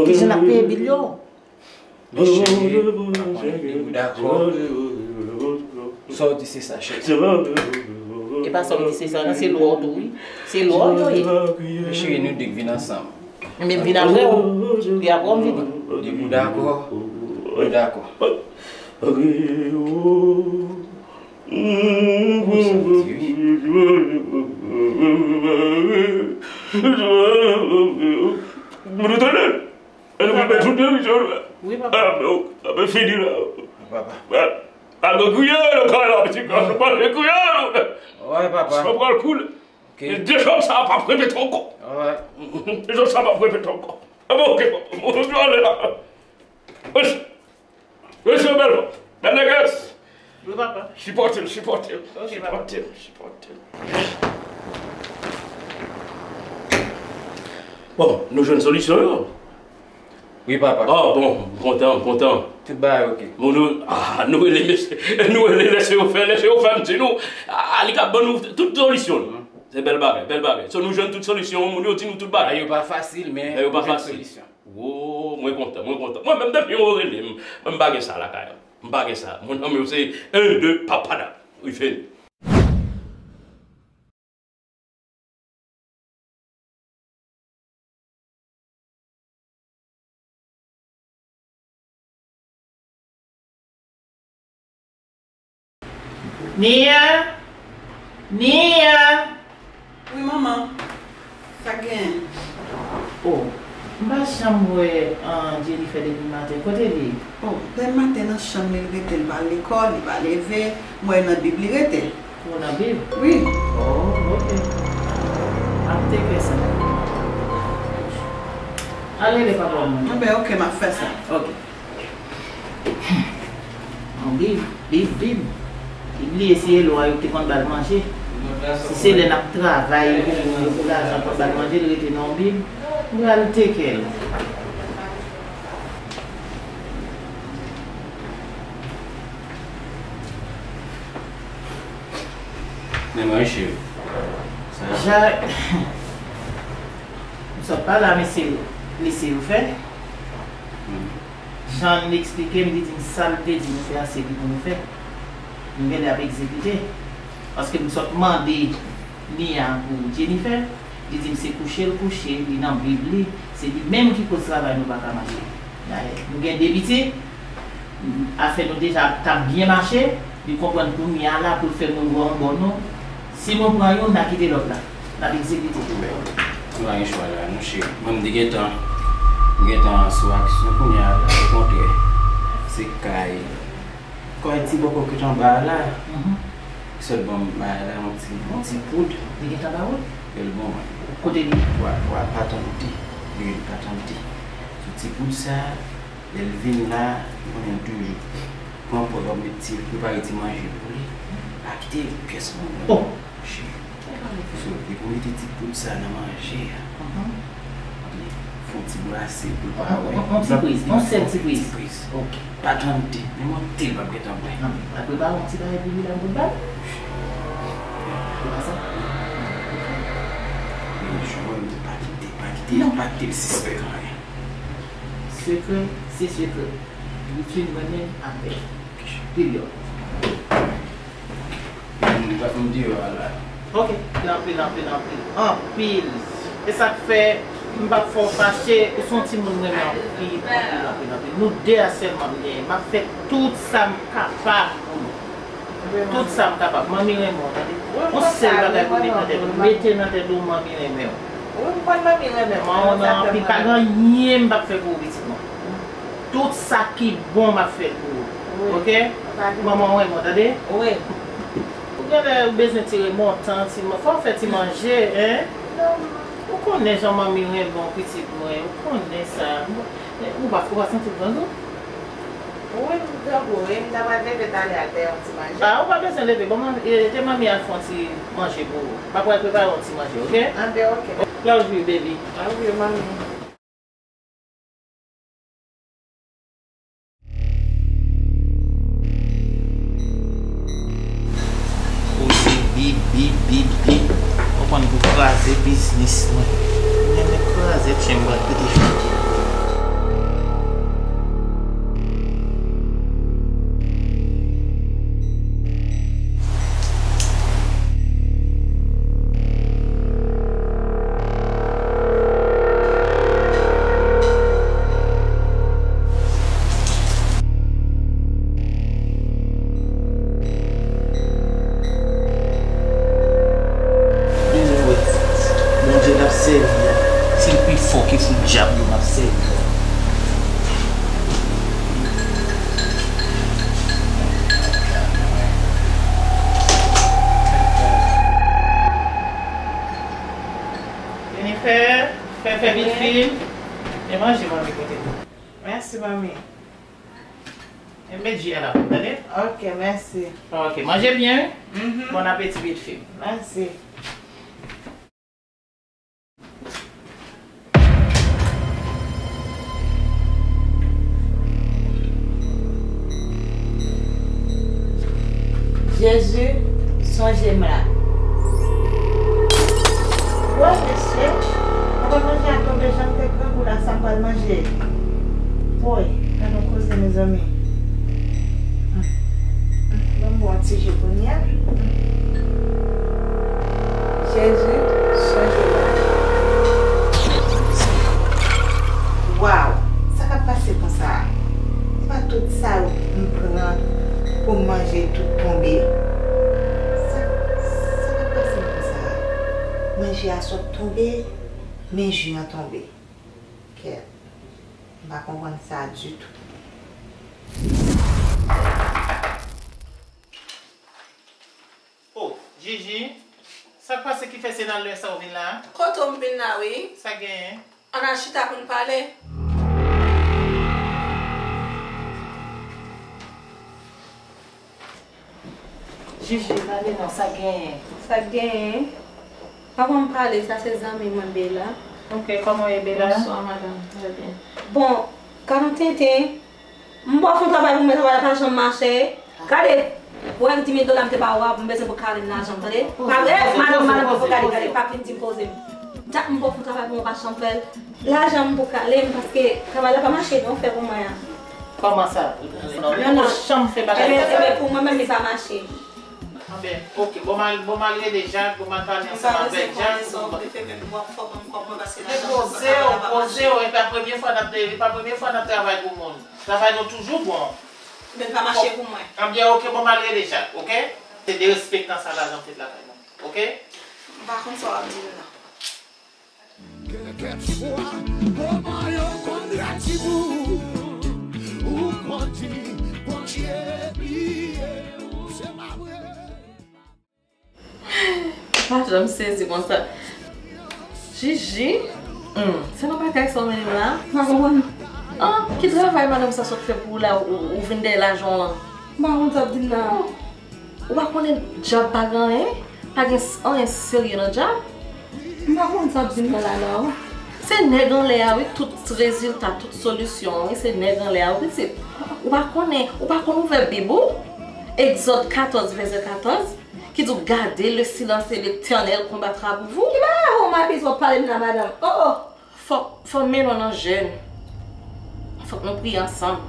Kijan n ap peye bil yo? Men cheri, papa, depi w dakò, sa w di se sa, cheri. E pa sa w di se sa, non, se lwa w tou, wi. Se lwa w yo ye. Men cheri, nou de k vin ansanm. Men m vin apre w. Epi apre w m vini. Depi w dakò, nou dakò. Konsa w di, wi. Wi, papa. Wi, papa. Ah, men, ah, men fini la. Papa. Ah, ah, men kriye nan kay la, pitit gason, pa kriye. Wi, papa. San pral koule. Ok. E dezòd sa a p ap repete ankò. Wi. Dezòd sa a p ap repete ankò. Ah, bon, ok, papa. Mwen ale la. Mesye, mesye, bèl, bèl nègès. Wi, papa. Sipòte l, sipòte l. Ok, papa. Sipòte l, sipòte l. Bon, nou jwenn solisyon yo. Wi, papa. Ah, bon, m kontan, m kontan. Tout bagay ok. Bon, nou, ah, nou rele mesye, nou rele, lese yo fè, lese yo fè, m di nou, ah, li ka ban nou tout solisyon. Se bèl bagay, bèl bagay. So, nou jwenn tout solisyon, moun yo di nou tout bagay. Bagay yo pa fasil, men yo pa fasil. Solisyon. Wo, mwen kontan, mwen kontan. Mwen menm depi yo rele m, mwen m pa gen sa lakay mwen. M pa gen sa. Mwen nan men yo se en, de, papada. Wi, fini. Nia! Nia! Wi, manman. Sa k genyen? O, m pa janm wè, ah, Jennifer depi maten. Kote li ye? O, depi maten nan chanm li l rete, li pa al lekòl, li pa leve. M wè nan bib li rete. Ou nan bib? Wi. O, ok. M ap teke sa. Al rele papa w mwen. Anben, ok, m ap fè sa. Ok. An bib, bib, bib. Li bliye si e lwa yo ki te konn ba l manje. Si se lè n ap travay, yo pou, yo pou lajan pou ba l manje, li rete nan bib. M pral teke l. Men mwen cheri. Sa. Jan, m sot pale a mesye, lese yo fè. Hmm. Jan l eksplike m, li di m sa l te di nou fè a, se li pou nou fè. Nou genlè ap egzekite. Paske m sot mande Nia pou Jennifer, li di m se kouche l kouche, li nan bib li, se li menm ki koz travay nou pa ka mache. Dayè, nou gen de pitit, Afè nou deja t ap byen mache, li konprann kounye a la pou l fè moun vwè yon bò non. Si nou pran youn, n a kite lòt la. N ap egzekite. Nou pa gen chwa la, non, cheri. Mwen, m te gentan, m gentan sou aksyon kounye a la, okontrè. Se kay, kay ti bòkò ki t anba a la. Mhm. Sèl ban m bay la yon ti, yon ti poud. Li gentan ba ou l? Yo l ban mwen. Kote li? Wa, wa patante. Li rele patante. Sou ti poud sa, lè l vin la, ou konnen l toujou pran pòz, w ap met ti, prepare ti manje pou li. Pa kite pyès moun. Oh! Cheri. So, depi w mete ti poud sa nan manje a, mhm, ok, fè yon ti brase pou l pa wè. On, on, on ti priz, on sèl ti priz. Ti priz. Ok. Patante, men mwen te l p ap gentan wè. Non, men, pa prepare yon ti bagay pou li la, bout bal. Ou pa sa? Men jwenn, pa kite, pa kite, non, pa kite l sispèk anyen. Sekrè, se sekrè. Between mwen menm avè w. Period. Moun pa fè m deyò a la. Ok, anpil, anpil, anpil, anpil. E sa k fè m p ap fè w fache, ou se yon timoun m renmen anpil, anpil, anpil, anpil. Nou de a sèlman m genyen. M ap fè tout sa m kapab pou nou. Tout sa m kapab. Manmi renmen w, tande. Yon sèl bagay pou mete nan tèt ou, mete nan tèt ou, manmi renmen w. Wi, m konn manmi renmen m. Manman w nan anpil, pa gen anyen m p ap fè pou ou, pitit mwen. Tout sa ki bon, m ap fè l pou ou. Wi. Ok? Pa gen. Manman w renmen w, tande? Wi. Ou genlè ou bezwen ti remontan, ti man-, fò w fè ti manje, en? Non. Ou konnen jan manmi renmen w, pitit mwen, ou konnen sa. Ou pa, ou pa santi w grangou? Wi, m grangou, wi. M ta pral leve talè al fè yon ti manje. Ah, ou pa bezwen leve. Bon, manmi, e, ede manmi al fè yon ti manje pou ou. M ap pral prepare yon ti manje, ok? Anben, ok. Love you, baby. Love you, manmi. Koze bip, bip, bip, bip. Ou konn pou kraze biznis mwen. Mwen renmen kraze, chen m pral pete figi. Bondye n ap sèvi a, se l pi fò ke sou dyab yo n ap sèvi. Jennifer, fè, fè vit fim. Men manje, manmi, kote m. Mèsi, manmi. E met ji a la pou tande. Ok, mèsi. Ok, manje byen, wi. Mhm. Bon apeti, vit fim. Mèsi. Jezi, sonje m la. Woy, mesye, papa manje a tonbe, jan m te grangou la, sa m pral manje? Woy, gad yon koze, mezanmi. Ban m bwè yon ti ji kounye a. Jezi, sonje m. Waw, sa k ap pase konsa a? Se pa tout sa yo m pran pou m manje tout tonbe? Sa, sa k ap pase konsa a? Manje a sot tonbe, men ji an tonbe. Kèt, m pa konprann sa ditou. Oh, Jiji, sa k pase ki fè se nan lè sa w vin la a? Kote w m vin la, wi. Sa genyen? Ann al chita pou n pale. Jiji, pale non, sa genyen? Sa genyen? Pa ban m pale, sa se zanmi mwen, Bela. Ok, kòman w ye, Bela? Bonswa, madanm. Trè byen. Bon, Karan Tenten, m ba w fè yon travay pou mwen, travay la pa janm mache. Gade, w wè di mil dola m te ba ou a, m bezwen pou Karin lajan, tande? Pa vre, madanm, madanm, gade, gade, pa vin di m poze m. M ba w fè yon travay pou mwen, w pa janm fè l. Lajan m pou Karin, paske travay la pa mache, non, fè pou mwen an. Kòman sa? Non, non, non. Ou janm fè bagay konsa. Ebyen, ebyen, pou mwen menm, li pa mache. Anben, ok. Bon, m al, bon, m al rele Jak, bon, m al pale ansanm avèk Jak. Depoze w, poze w, e pa premye fwa n ap, e pa premye fwa n ap travay pou moun. Travay nou toujou bon. Men l pa mache pou mwen. Anbyen, oke, bon, m al rele Jack, oke? Se derespektan sa pa janm fèt lakay mwen, oke? M pa konn sa w ap di m nan. Kèlkèswa kòman yo konn gratibou, ou konn di Bondye bliye w, se pa vre. M pa janm sezi konsa. Jiji, hmm, se nan bagay sa w mennen m la? M pa konprann. Ah, ki travay madanm sa sot fè pou ou la, ou, ou vin dèyè lajan w lan? M pa konn sa w ap di m la. Ou pa konnen djab pa gen anyen? Pa gen s- anyen serye nan djab? M pa konn sa w ap di m nan la non. Se nèg anlè a wi, tout rezilta, tout solisyon an wi, se nèg anlè a wi pitit. Ou pa konnen, ou pa konn ouvè Bib ou? Egzòd katòz vèsè katòz, ki di w gardez le silence et l'Éternel combattra pour vous. Ki bagay ou mapis w ap pale m la madanm? Oh oh. Fòk, fò m mennen w nan jèn. Fòk nou priye ansanm.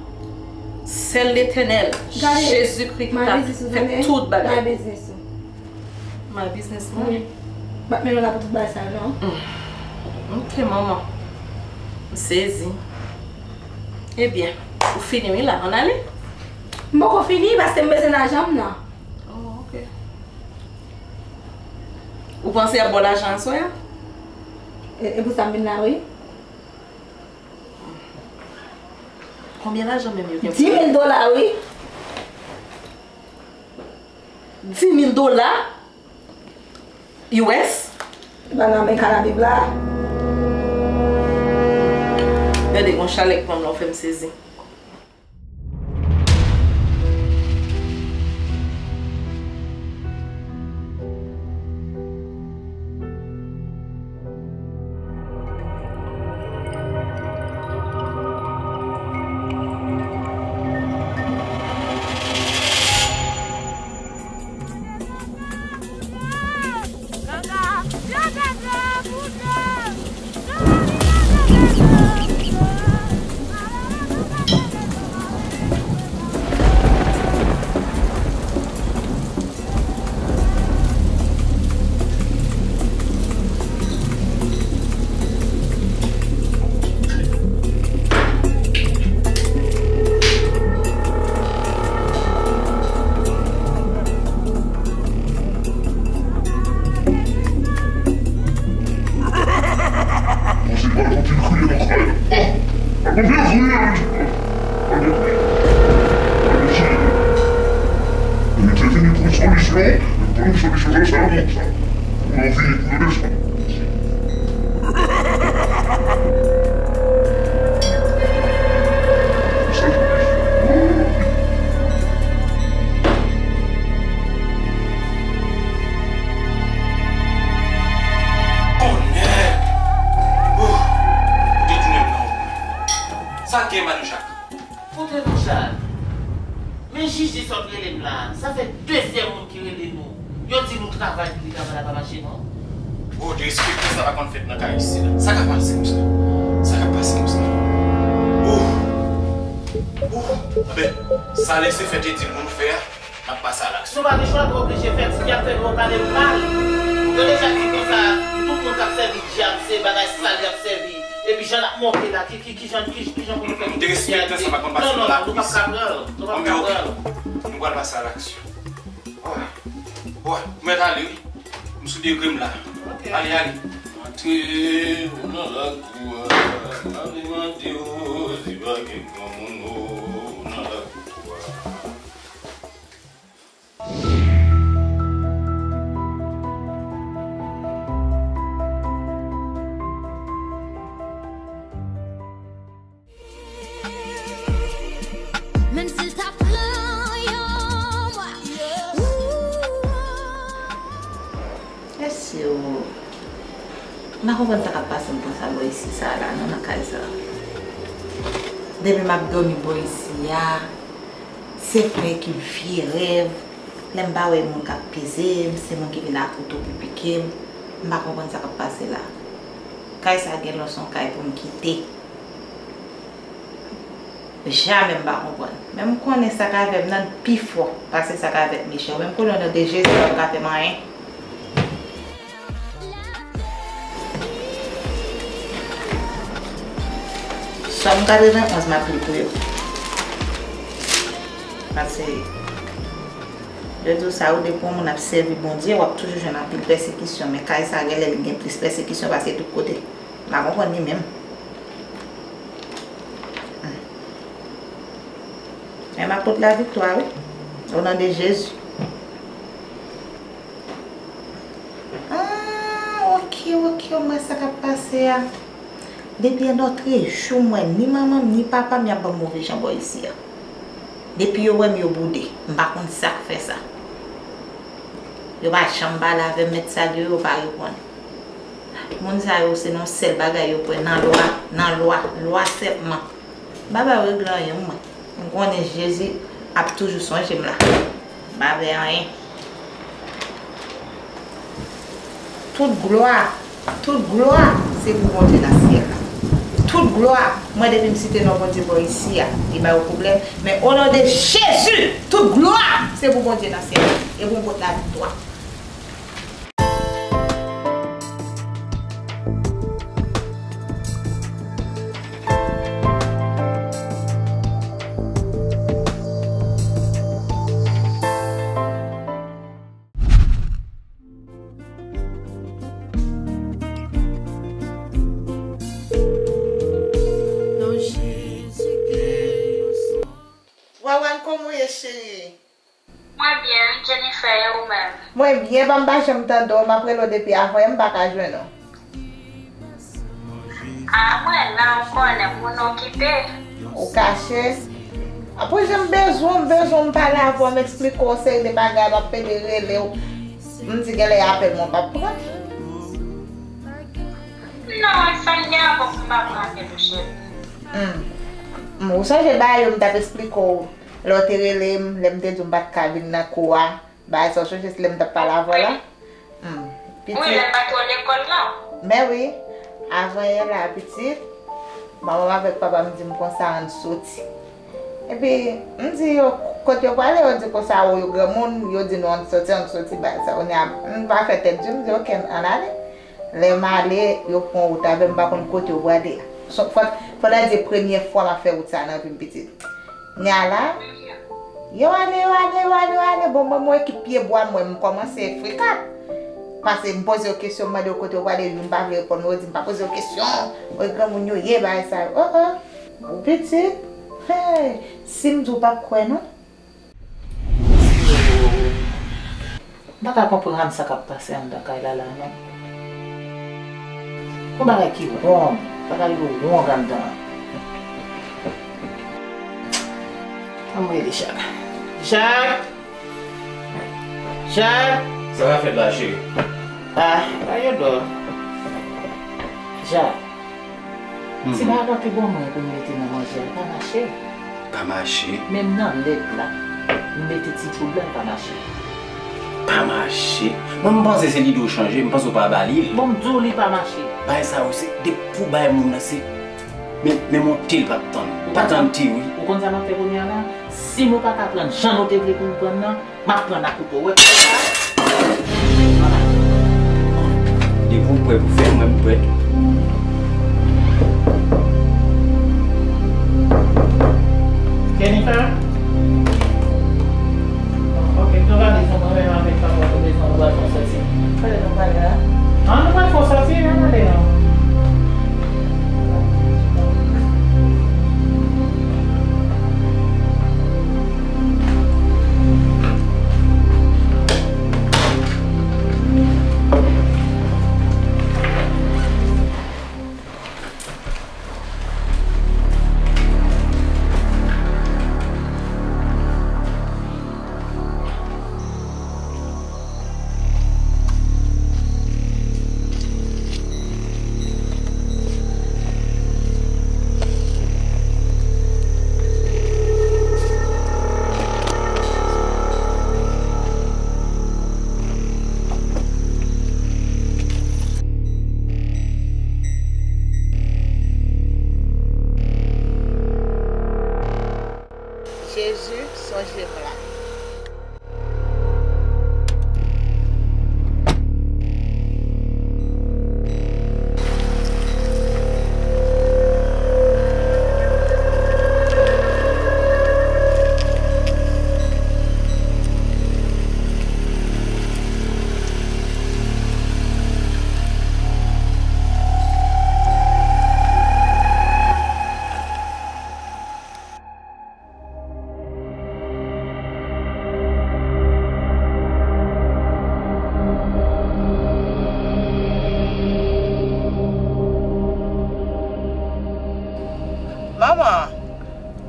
Sèl Letènèl, Jezikri ki ka fè tout bagay. Gade, my business ou tande? My business mwen? Wi. M ap mennen w la pou tout bagay sa yo non. Hmm. Ok, manman. M sezi. Ebyen, ou fini wi la, ann ale? M poko fini paske m bezwen lajan m nan. Oh, ok. Ou panse y ap ba w lajan aswè a? E, e pou sa m vin la wi. Konbyen lajan menm yo gen pou yo? Di mil dola wi. Di mil dola? U S? E pa nan men Kanabib la? Gade gon chalè k pran m la, w fè m sezi. Bon, se pa anpil kriye nan kay la. Ah! Anpil kriye nan kay la. Anpil kriye. Anpil kriye. Nou te vini pou yon solisyon, men pou nou solisyon sa, se yon sa. Pou nou vini pou yon leson. Onè! Ouh! Ou te tounen m nan ou. Sa k gen, Manouchak? Kote Manouchak? Men Jiji sot rele m la. Sa fè dezyèm moun ki rele nou. Yo di nou travay pou li travay la pa mache non. Bon, derespektan sa pa konn fèt nan kay isi la. Sa k ap pase konsa? Sa k ap pase konsa? Ouh! Ouh! Anben, sa lè se fè te di l pou nou fè a, n ap pase a laksyon. Nou pa gen chwa, nou oblije fè l. Si y ap fè nou, yo pale nou mal. Yo deja di konsa, tout moun k ap sèvi dyab, se bagay sal y ap sèvi. Epi jan n ap monte la, ki, ki, ki jan, ki, ki jan pou nou fè pou nou derespektan sa pa konn pase nan lakou isi. Non, non, non, nou p ap ka pran l. Nou p ap ka pran l. Anben, oke. Nou pral pase a laksyon. Wa, wa, ou mèt ale wi. M sou degre m la. Ok. Ale, ale. Antre w nan lakou a. M ap mande w si pa gen granmoun ou nan lakou a. Menm si l ta pran yon mwa. Èske w, m pa konprann sa k ap pase m konsa bò isi sa la, non, nan kay sa. Depi m ap dòmi bò isi a, se fè ekip vye rèv. Lè m pa wè moun k ap peze m, se moun ki vin ak kouto pou pike m. M pa konprann sa k ap pase la. Kay sa gen lè se yon kay pou m kite. Jamè m pa konprann. Men m konnen sa k avè m nan pi fò pase sa k avèk Michel. Men m konnen o non de Jezi, sa p ka fè m anyen. Sòm katrevenn onz m ap li pou yo. Paske, yo di w sa, ou depi yon moun ap sèvi Bondye, w ap toujou jwenn anpil pèsekisyon. Men kay sa, genlè li gen plis pèsekisyon pase tout kote. M pa konprann li menm. Hmm. Men m ap pote laviktwa, wi. O non de Jezi. Ah, ok, ok, m wè sa k ap pase a. Depi yon lòt jou, m wè ni manman m, ni papa m, y ap ban m move jan bò isi a. Depi yo wè m, yo boude. M pa konn sa k fè sa. Yo pa janm pale avè m, mèt salye yo, yo pa reponn. Moun sa yo, se nan sèl bagay yo kwè, nan lwa, nan lwa, lwa sèlman. M pa ba yo regle anyen, mwen. M konnen Jezi ap toujou sonje m la. M pa pè anyen. Tout glwa, tout glwa, se pou Bondye nan syèl la. Tout glwa, mwen depi m site non Bondye bò isi a, li ba yo pwoblèm. Men o non de Jezi, tout glwa, se pou Bondye nan syèl la. E pou m pot laviktwa. Wawan, kòman w ye, cheri? Mwen byen, Jennifer, e ou menm? Mwen byen, pa m pa janm tande w, m ap rele w depi avanyè, m pa ka jwenn ou. A, mwen la, ou konnen, moun okipe. Ou kache. Apre jan m bezwen w, m bezwen w, m pale avè w, m eksplike w seri de bagay, m ap pede rele w. M di genlè apèl mwen p ap pran. Non, sa m gen ankò pou m pa pran apèl ou, cheri. Hmm. Hmm, ou sonje bagay yo m t ap eksplike w lè w te rele m, lè m te di w m pa t ka vin nan kou a? Bagay sa w sonje se lè m t ap pale avè w la? Hmm. Wi, pitit. Lè m pa t wè w lekòl la. Men wi, avanyè la, pitit, manman m avèk papa m di m konsa ann soti. Epi, m di yo, kote yo prale, yo di konsa, o, yo granmoun, yo di nou ann soti, ann soti, bagay sa. Kounye a, m pa fè tèt di, m di, oke, ann ale. Lè m ale, yo pran wout avè m, m pa konn kote yo prale. Fò, fò ta di premye fwa m ap fè wout sa nan vi m, pitit. Nya la, yo ale, yo ale, yo ale, yo ale. Bon, mwen, mwen ki pye bwa, mwen, m kòmanse freka. Pase m poze yo kesyon, m mande yo kote yo prale, youn pa vle reponn mwen, yo di m pa poze yo kesyon. Mwen granmoun yo ye, bagay sa yo. Oh, oh. Ou pitit? Hey, si m di w p ap kwè, non? M pa ka konprann sa k ap pase anndan kay la, la, non. Yon bagay ki wrong, bagay yo wrong anndan an. Ann rele Jacques. Jacques! Jacques! Sa k ap fèt la, cheri? Ah, pa yo dò. Jacques. Mhm. Ti bagay la te bon mwen pou m mete nan manje a, li pa mache. Pa mache? Menm nan lèt la, m mete ti poud la, li pa mache. Pa mache? Mwen, m panse se lide w chanje, m panse w pa ba li l. Bon, m di w li pa mache. Bagay sa yo, se depi w bay moun nan, se men, men monte l p ap tann. Pa tann ti wi. Ou konn sa m ap fè kounye a la? Si nou pa ka pran l jan nou te vle pou nou pran l nan, m ap pran l ak kouto. Ou wè kouto sa? Depi w prè pou fè, mwen m prè tou. Jennifer? Ok, nou gade sou mwen menm avèk papa nou bezwen nou pral fè yon sòti. Kote nou prale la? An, nou pral fè yon sòti, ann ale non.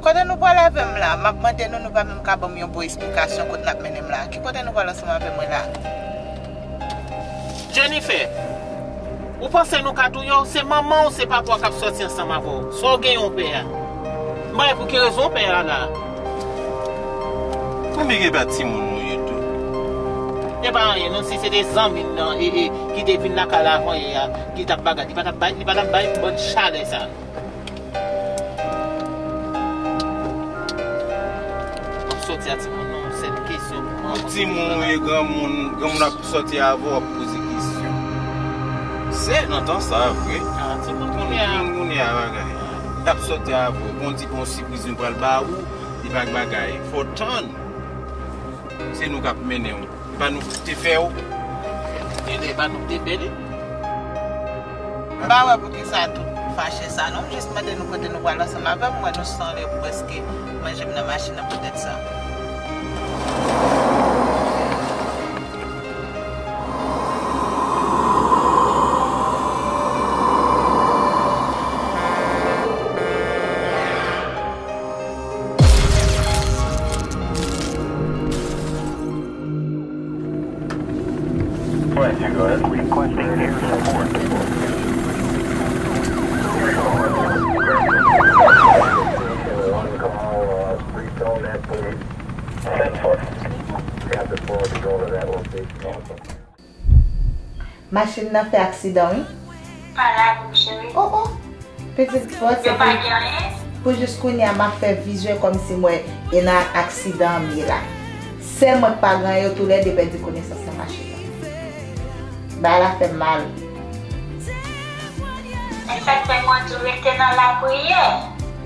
Kote nou pral avè m la? M ap mande nou, nou pa menm ka ban m yon bon esplikasyon kot n ap mennen m la. Ki kote nou pral ansanm avè mwen la? Jennifer, ou panse nou ka touye w? Se manman w, se papa w k ap sòti ansanm avè w. Sa w genyen w pè a? M pa wè pou ki rezon w pè a la. Konbyen gen pa timoun nou ye tou? E pa anyen non, si se te zanmi m nan e, e, ki te vin lakay la avan yè a, ki t ap bagay, li pa t ap bay, li pa t ap bay bann chalè sa. W ap sòti a timoun nan, yon sèl kesyon pou mwen. Ou timoun ou ye, granmoun, granmoun ap sòti avè w, w ap poze kesyon. Se nan tan sa vre. Ah, timoun kounye a. Timoun kounye a bagay. L ap sòti avè w. Bon, di bon sipriz nou pral ba ou, li pa k bagay. Fò w tann. Se nou k ap mennen w. E pa nou ki te fè w. E pa nou ki te fè li. M pa wè poukisa tout fache sa non. M jis mande nou kote nou pral ansanm avè m. M wè nou sanle, prèske manje m nan machin nan poutèt sa. Requesting air support. Machin nan fè aksidan, wi. Pa la pou m, cheri. Oh, oh. Pitit, fò se pou, pou jis kounye a m ap fè vizyon kòmsi m wè e nan aksidan m ye la. Sè mwen k pa gen anyen, yo toulède pèdi konesans nan machin nan. Bagay la fè m mal. Men sa k fè mwen di w rete nan lapriyè.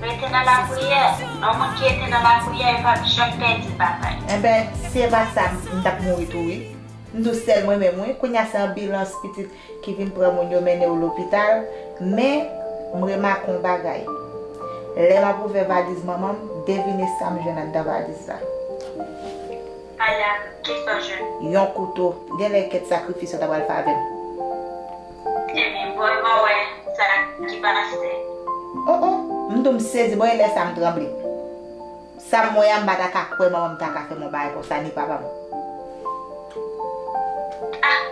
Rete nan lapriyè. Yon moun ki rete nan lapriyè, li p ap janm pèdi batay. Enben, si se pa sa, m t ap mouri tou, wi. M di w sèl mwen menm, wi. Kounye a se anbilans pitit ki vin pran moun yo mennen yo lopital, men m remake yon bagay. Lè m ap ouvè valiz manman m, devine sa m jwenn anndan valiz la. Ala, kisa w jwenn? Yon kouto. Genlè kèk sakrifis yo ta pral fè avè m. Ebyen, bon, m wè sa ki pase. Oh, oh. M di w m sezi, bon, e lè sa m tranble. Sa m wè a, m pa ta ka kwè manman m ta ka fè m yon bagay konsa, ni papa m. Ah,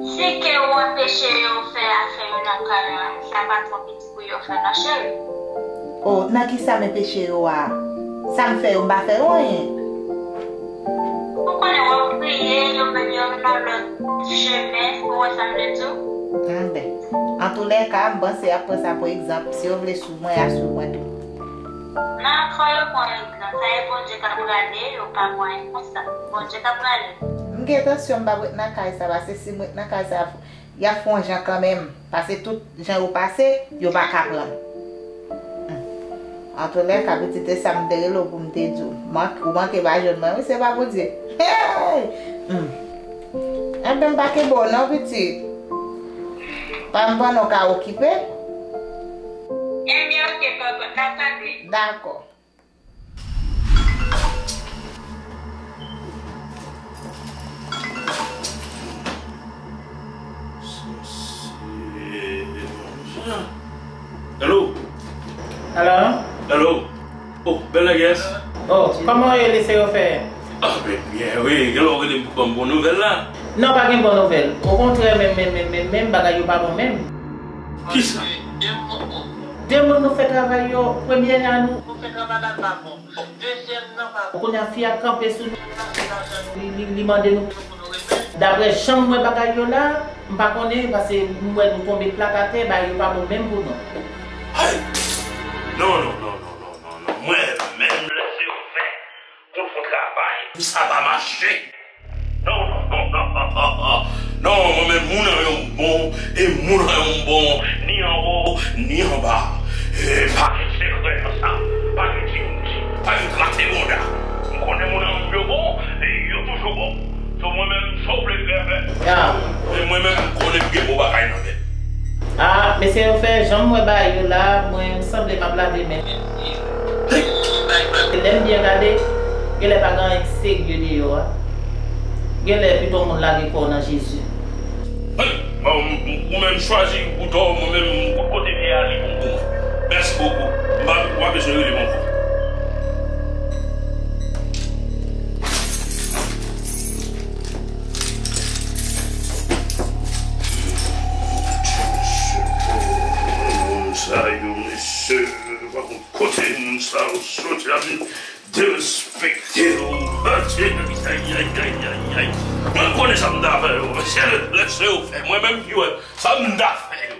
si ke w anpeche yo fè afè yo nan kay la, sa pa twò piti pou yo fè non, cheri. Oh, nan kisa m anpeche yo a? Sa m fè yo, m pa fè yo anyen. Ou konnen w ap priye, yo menm yo nan lòt chemen, ou wè sa m vle di w? Anben. Antoulèka, m panse y ap pran sa pou egzanp. Si yo vle swiv mwen, y a swiv mwen tou. Non, fò yo pran egzanp. Sa e Bondye k ap rale, yo pa mwayen konsa. Bondye k ap rale. M gen entansyon m p ap ret nan kay sa, paske si m ret nan kay sa, y ap fè yon jan kanmenm. Paske tout jan yo pase, yo pa ka pran m. Hmm. Antoulèka, pitit, e sa m te rele w pou m te di w. Mank-, ou manke pa jwenn mwen, wi, se pa Bondye. Hey! Hmm. Enben, m pa kenbe w non, pitit. Pa m pandan w ka okipe. Ebyen, oke, papa, n a pale. Dakò. Hello? Hello? Hello? Oh, bèl nègès. Oh, kòman w ye, Leseyofè? Ah, ben, byen, wi. Genlè w rele m pou ban m bon nouvèl la. Non, pa gen bon nouvèl. Okontrè, menm, menm, menm, menm, menm, bagay yo pa bon menm. Kisa? De moun nou fè travay yo, premye a nou. Nou fè travay la pa bon. Dezyèm nan pa bon. Kounye a fi a kanpe sou nou. Li, li, li mande nou. Daprè jan m wè bagay yo la, m pa konnen, paske m wè nou tonbe plat atè, bagay yo pa bon menm pou nou. Ay! Non, non, non. Mwen menm, Leseyofè, pou l fè yon travay, pou sa pa mache. Non, non, non, non, non, non. Non, mwen menm, moun an yo m bon, e moun an yo m bon, ni anwo, ni anba. E pa gen sekrè nan sa, pa gen ti, ti, pa gen grate bonda. M konnen moun an yo bon, e yo toujou bon. So mwen menm, sa w vle fè, fè. Ya. E mwen menm, m konnen m gen bon bagay nan men m. Ah, mesye yo fè jan m wè bagay yo la, mwen sanble m ap lave men m. Lè m byen gade, genlè pa gen anyen k serye deyò a. Genlè pito moun lage kò w nan Jezi. Hey, bon, ou menm chwazi ou tò, mwen menm, kote m ye a, li bon pou mwen. Mèsi bokou. M pa, m pa bezwen rele m ankò. Moun sa yo, mesye, pa konn kote moun sa yo soti, ap vin derespekte yo. Ay, ay, ay, ay, ay. Mwen konnen sa m ta fè yo, mesye, lèse yo fè. Mwen menm ki wè sa m ta fè yo.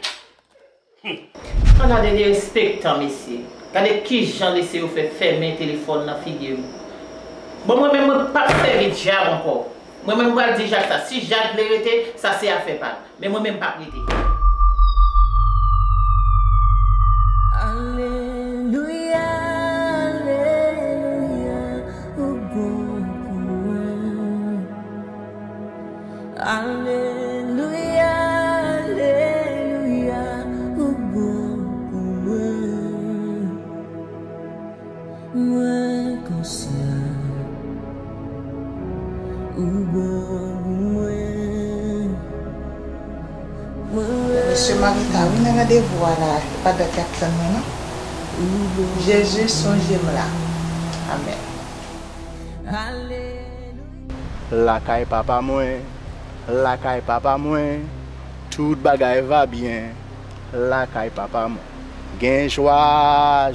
Ann gade derespektan, mesye. Gade kijan lese yo fè fèmen telefòn nan figi m. Bon, mwen menm, mwen p ap sèvi dyab ankò. Mwen menm, m pral di Jak sa. Si Jak vle rete, sa se afè pa l. Men mwen menm, m p ap rete. Alelouya, alelouya, ou bon pou mwen. Alelouya, alelouya, ou bon pou mwen. Mwen konsyan ou bon pou mwen. Mesye Marita, wi, nan randevou a la, e pa dat y ap tann mwen, non. Jezi, sonje m la. Amèn. Lakay papa mwen, lakay papa mwen, tout bagay va byen, lakay papa mwen. Gen jwa,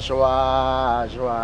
jwa, jwa.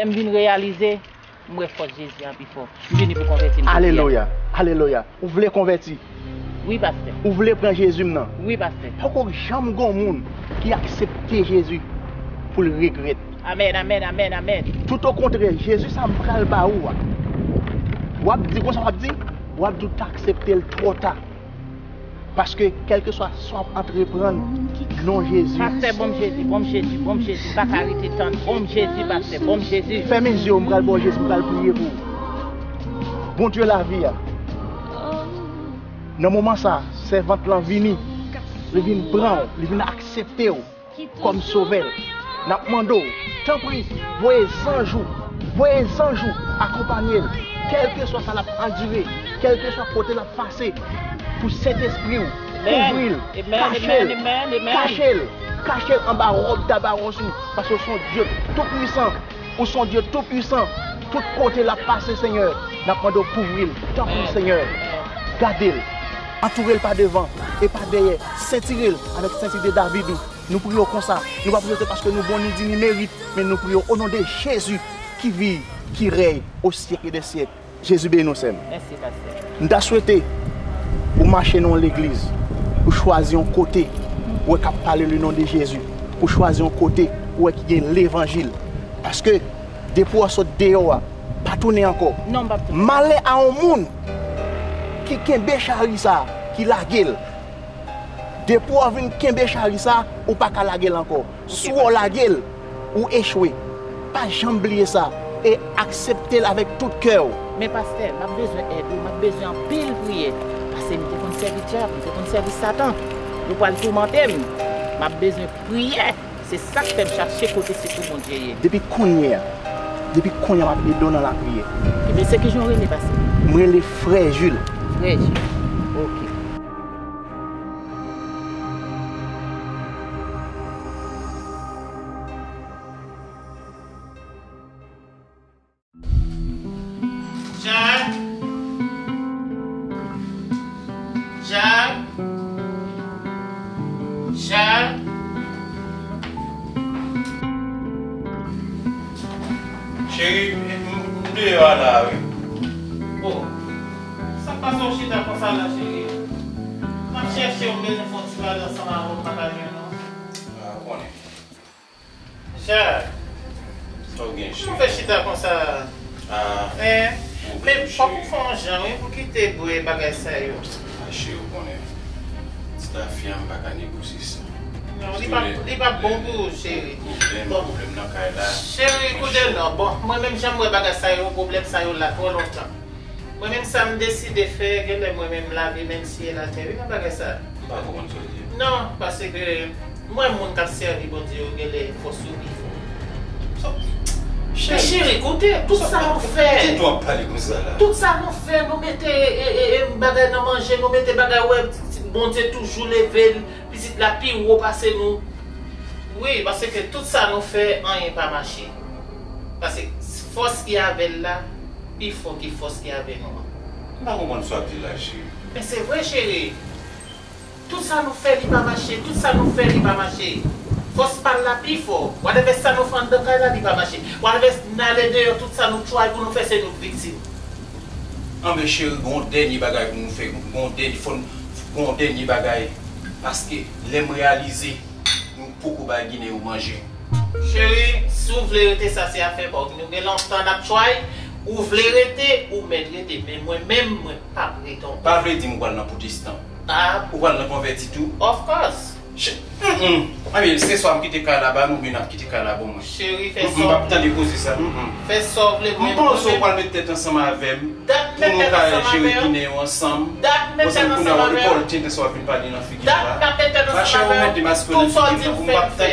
Lè m vin reyalize, m wè fòs Jezi an pi fò. M vini pou konvèti m jodi a. Alelouya, alelouya. Ou vle konvèti? Wi, pastè. Ou vle pran Jezi m nan? Wi, pastè. Poko janm gon moun ki aksepte Jezi pou l regrèt. Amèn, amèn, amèn, amèn. Toutokontrè, Jezi sa m pral ba ou a, w ap di, konsa w ap di, w ap di w t aksepte l twò ta. Paske kèlkeswa sa w ap antreprann, non Jezi. Pastè, ban m Jezi, ban m Jezi, ban m Jezi, m pa ka rete tann. Ban m Jezi, pastè, ban m Jezi. Fèmen zye w, m pral ba w Jezi, m pral priye pou ou. Bondye lavi a, nan moman sa, sèvant lan vini, li vin pran w, li vin aksepte w kòm sovè l. N ap mande w, tanpri, voye zanj ou, voye zanj ou akonpanye l, kèlkeswa sa l ap andire, kèlkeswa kote l ap pase, pou Sentespri w kouvri l, kache l, kache l, kache l anba wòb tabaros ou, paske w se yon Dye toupwisan, ou se yon Dye toupwisan. Tout kote l ap pase, Senyè, n ap mande w kouvri l, tanpri, Senyè, gade l, antoure l pa devan e pa dèyè, sentire l avèk senti de David ou. Nou priye w konsa. Nou pa priye w se paske nou bon ni di ni merit, men nou priye w o non de Jezi ki viv, ki rèy o syèk e dè syèk. Jezi beni w, sè m. Mèsi, pastè. M ta swete ou mache nan yon legliz, ou chwazi yon kote ou wè k ap pale le non de Jezi, ou chwazi yon kote ou wè ki gen levanjil. Paske depi w sot deyò a, pa tounen ankò. Non, m p ap tounen. Malè a yon moun ki kenbe chari sa, ki lage l. Depi w vin kenbe chari sa, ou pa ka lage l ankò. Si w lage l, ou echwe. Pa janm bliye sa e aksepte l avèk tout kè w. Men pastè, m ap bezwen èd ou, m ap bezwen anpil priyè. Paske m te konn sèvi dyab, m te konn sèvi Satan. Yo pral toumante m. M ap bezwen priyè. Se sa k fè m chache kote sekou Bondye ye. Depi kounye a, depi kounye a m ap ede w nan lapriyè. Ebyen, se ki jan w rele, pastè? M rele Frè Jil. Frè Jil. Oke. Yo a la, wi. Oh, sa k pase w chita konsa la, cheri? M ap chèche w, m bezwen fè yon ti pale ansanm avè w, m pa ka jwenn ou. Ah, ou konnen. Jacques. Sa w gen, cheri? Ou fè chita konsa? Ah, men, men fòk ou fè yon jan, wi, pou kite bwè bagay sa yo. Ah, cheri, ou konnen. Ti tafya, m pa ka negosye sa. Non, li pa, li pa bon pou ou, cheri. Pwoblèm, pwoblèm nan kay la. Cheri, koute non. Bon, mwen menm jan m wè bagay sa yo, pwoblèm sa yo la twò lontan. Mwen menm sa m deside fè, genlè mwen menm lave menm syèl atè, wi, nan bagay sa. M pa konprann sa w di. Non, paske mwen moun k ap sèvi Bondye yo, genlè fòs yo pi fò. Men cheri, koute, tout sa nou fè. Kite w ap pale konsa la. Tout sa nou fè, nou mete, e, e, e, bagay nan manje, nou mete bagay, wè, Bondye toujou leve l, pitit la pi wo pase nou. Wi, paske tout sa nou fè, anyen pa mache. Paske fòs ki avè l la, pi fò ke fòs ki avè nou an. M pa konprann sa w ap di la, cheri. Men se vre, cheri. Tout sa nou fè, li pa mache. Tout sa nou fè, li pa mache. Fòs pa l la pi fò. Whatever sa nou fè anndan kay la, li pa mache. Whatever n ale deyò, tout sa nou try pou nou fè, se nou k viktim. Anben, cheri, gon dènye bagay pou nou fè. Gon dènye, fò n, gon dènye bagay. Paske lè m reyalize, nou poko bay Ginen yo manje. Cheri, si w vle rete, sa se afè pa w. Nou gen lontan n ap try. Ou vle rete, ou mèt rete. Men mwen menm, mwen p ap rete ankò. Pa vle di m ou pral nan pwotestan. Ah. Ou pral nan konvèti tou? Of course. Che-, mm, mm. Anben, se swa m kite kay la ba nou, oubyen n ap kite kay la ban mwen. Cheri, fè sa w vle. Mm, mm, m p ap tande koze sa. Mm, mm. Fè sa w vle, men mwen menm. M panse w pral met tèt ansanm avè m. Dat m met tèt ansanm avè w. Pou nou ka jere Ginen yo ansanm. Dat m met tèt ansanm avè w. Konnen w rekòlte, lè sa w ap vin pale nan figi m la. Dat m met tèt ansanm avè w. Tout sa w di m fè, m fè.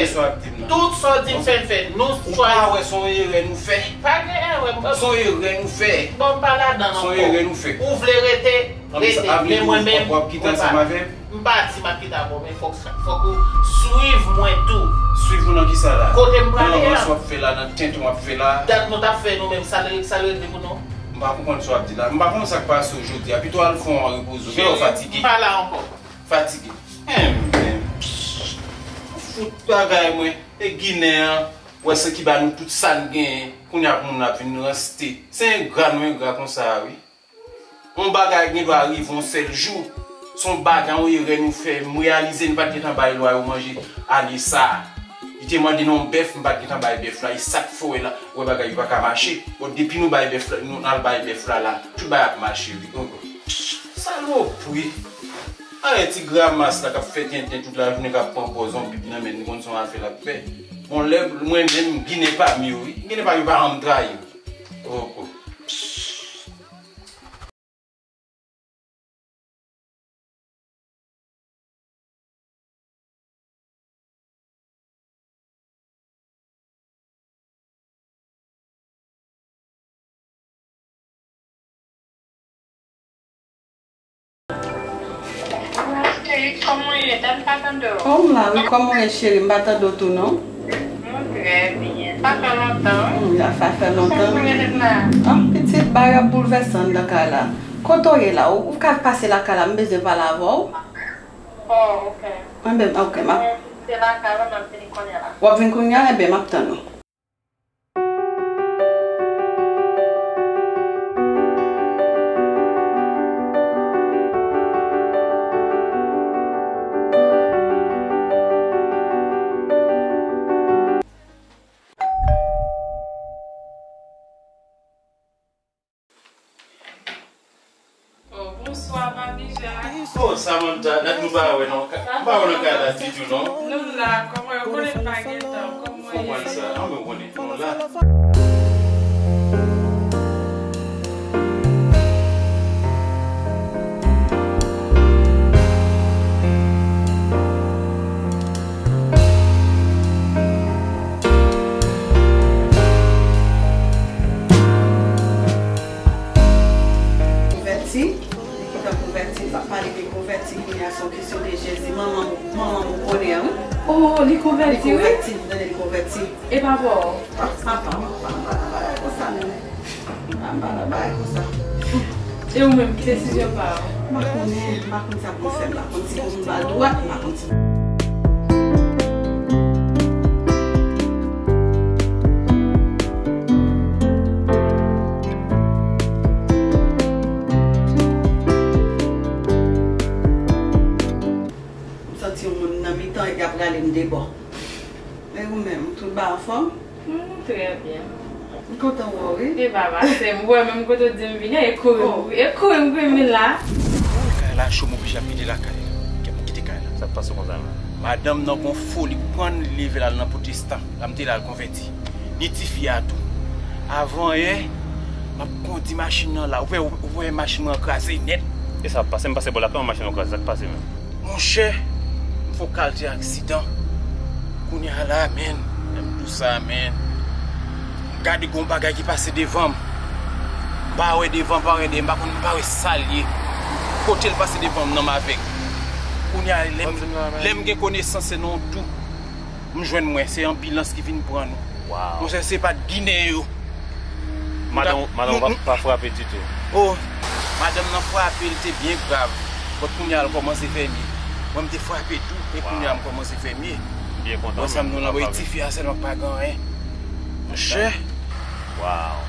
Tout sa w di m fè, m fè. Nou chwazi. Ou pa wè se yon erè nou fè? Pa gen erè, m pa. Se yon erè nou fè. Bon, m pa ladan l ankò. Se yon erè nou fè. Ou vle rete, rete. Men mwen menm, mwen pa. M pa di m ap kite avè w, men fòk, fòk ou swiv mwen tou. Swiv ou nan kisa la? Kote m prale a? Nan rans w ap fè la, nan tenten w ap fè la? Dat nou t ap fè nou menm, sa l, sa l regle pou nou? M pa konprann sa w ap di la. M pa konn sa k pase w jodi a. Pito al fè yon repoze w. Cheri, m pa la ankò. Fatige. Enben, fout bagay mwen. E Ginen an, wè se ki ba nou tout sa n genyen. Kounye a pou moun ap vin ranste. Se engra nou engra konsa a, wi. Yon bagay gen dwa rive yon sèl jou. Se yon bagay, yon erè nou fè. M reyalize n pa t gentan bay lwa yo manje ane sa a. Li te mande n yon bèf, m pa t gentan bay bèf la. E sa k fè w wè la, wè bagay yo pa ka mache. Bon, depi nou bay bèf la, nou al bay bèf la la, tout bagay ap mache, wi. Salopri. Arè ti gramas la k ap fè tenten tout lajounen, k ap pran pòz yon bib nan men n, konn se yon afè l ap fè. Bon, lè mwen menm, Ginen pa m yo, wi. Ginen pa m yo pa janm trayi m. Oh, oh. Cheri, kòman w ye? Dam pa tande w. Oh, m la, wi, kòman w ye, cheri? M pa tande w tou, non. Mwen trè byen. Sa fè lontan, wi. Hmm, sa fè lontan. Kòman w ye la? Ah, pitit, bagay ap boulvèse anndan kay la. Kote w ye la? Ou, ou ka pase lakay la, m bezwen pale avè w. Oh, ok. Mwen menm, ok, m ap. Mwen se lakay la, m ap vini kounye a la. W ap vin kounye a? Enben, m ap tann ou. Oh, bonswa, Manmi Jacques. Oh, Samantha, dat nou pa wè non. Nou pa wè nan kay la ditou non. Nou la, kòman yo konnen pa gen tan, kòman yo ye? Konprann sa, an mwen konnen nou la. Konvèti, li gentan konvèti, l pa pale de konvèti, kounye a se yon kesyon de Jezi, manman m, manman m ou konnen an, wi. Oh, li konvèti, wi. Li konvèti, m tande li konvèti. E papa w? Ah, papa m, papa m pa nan bagay konsa, non. Papa m pa nan bagay konsa. E ou menm, ki desizyon pa w? M pa konnen, m pa konn sa pou m fè, m pa konn si pou m ba l dwat, m pa konn si. E bon. E ou menm, tout bagay anfòm? Hmm, trè byen. M kontan wè w, wi. E pa pase, m wè menm kote w di m vini, e kouri m, oh, e kouri m kouri m vin la. Kay la cho, m oblije ap kite lakay. Kè m kite kay la. Sa k pase konsa menm? Madanm nan gon foli, pran li leve l al nan pwotestan. La m te la l konvèti. Ni tifi a tou. Avan yè, m ap kondi machin nan la. Ou wè, ou wè machin mwen an kraze nèt. E sa ap pase, m pase bò lakay mwen, machin nan kraze. Sa k pase menm? Monchè, m fè yon kalite aksidan. Kounye a la, menn, lè m di w sa, menn. M gade gon bagay ki pase devan m. M pa wè devan, m pa wè dèyè, m pa konn, m pa wè sa l ye. Kote l pase devan m nan m avèg. Kounye a, lè m, lè m gen konesans, se nan yon tou. M jwenn mwen, se anbilans ki vin pran nou. Waw. Monchè, se pa t Ginen yo. Madanm, madanm ou pa, pa frape ditou. Oh, madanm nan frape, l te byen grav. But kounye a l kòmanse fè mye. Mwen, m te frape tou, e kounye a m kòmanse fè mye. M byen kontan. Wè sa m di w la, wè ti fi a sèlman k pa gen anyen. Monchè. Waw.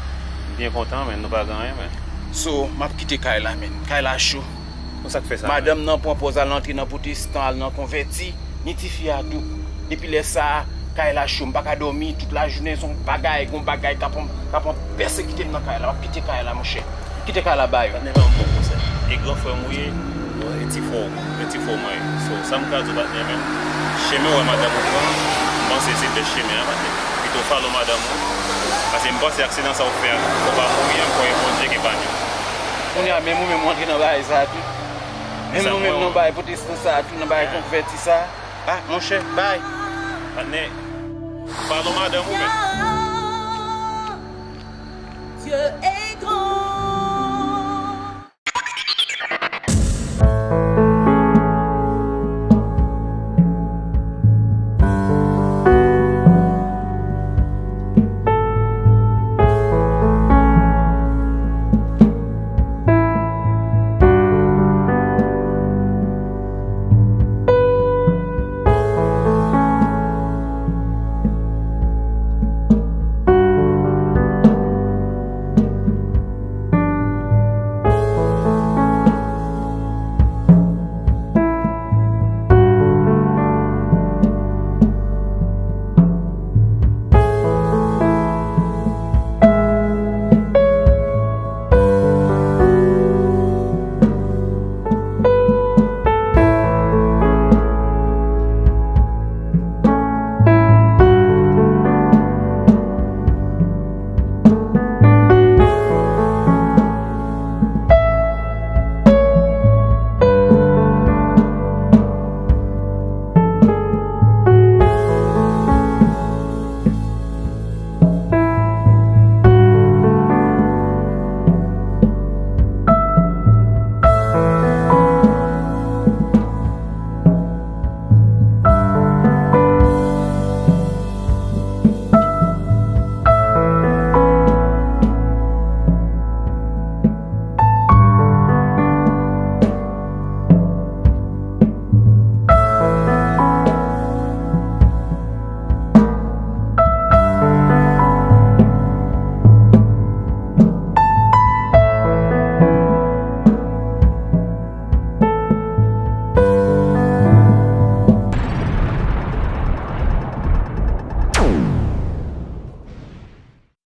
M byen kontan, men nou pa gen anyen, men. So, m ap kite kay la, men. Kay la cho. Konsa k fè sa, men. Madanm nan pran pòz al antre nan pwotestan, al nan konvèti. Ni tifi a tou. Depi lè sa a, kay la cho, m pa ka dòmi, tout lajounen se yon bagay, gon bagay k ap, k ap pèsekite m nan kay la, m ap kite kay la, monchè. Kite kay la ba yo. Patnè, ban m bon konsèy. E gran frè m ou ye, e ti frè w, e ti frè w mwen ye. So, sa m ka di w, patnè, men, chemen w wè madanm ou pran, m panse se bèst chemen an, patnè. Pito w follow madanm ou, paske m panse aksidan sa w fè a, fò w pa mouri ankò, e Bondye k epanye w. Kounye a, menm ou menm w antre nan bagay sa a tou. Menm nou menm nan bagay pwotestan sa a tou, nan bagay konvèti sa a. Ah, monchè, bay. Patnè, follow madanm ou menm.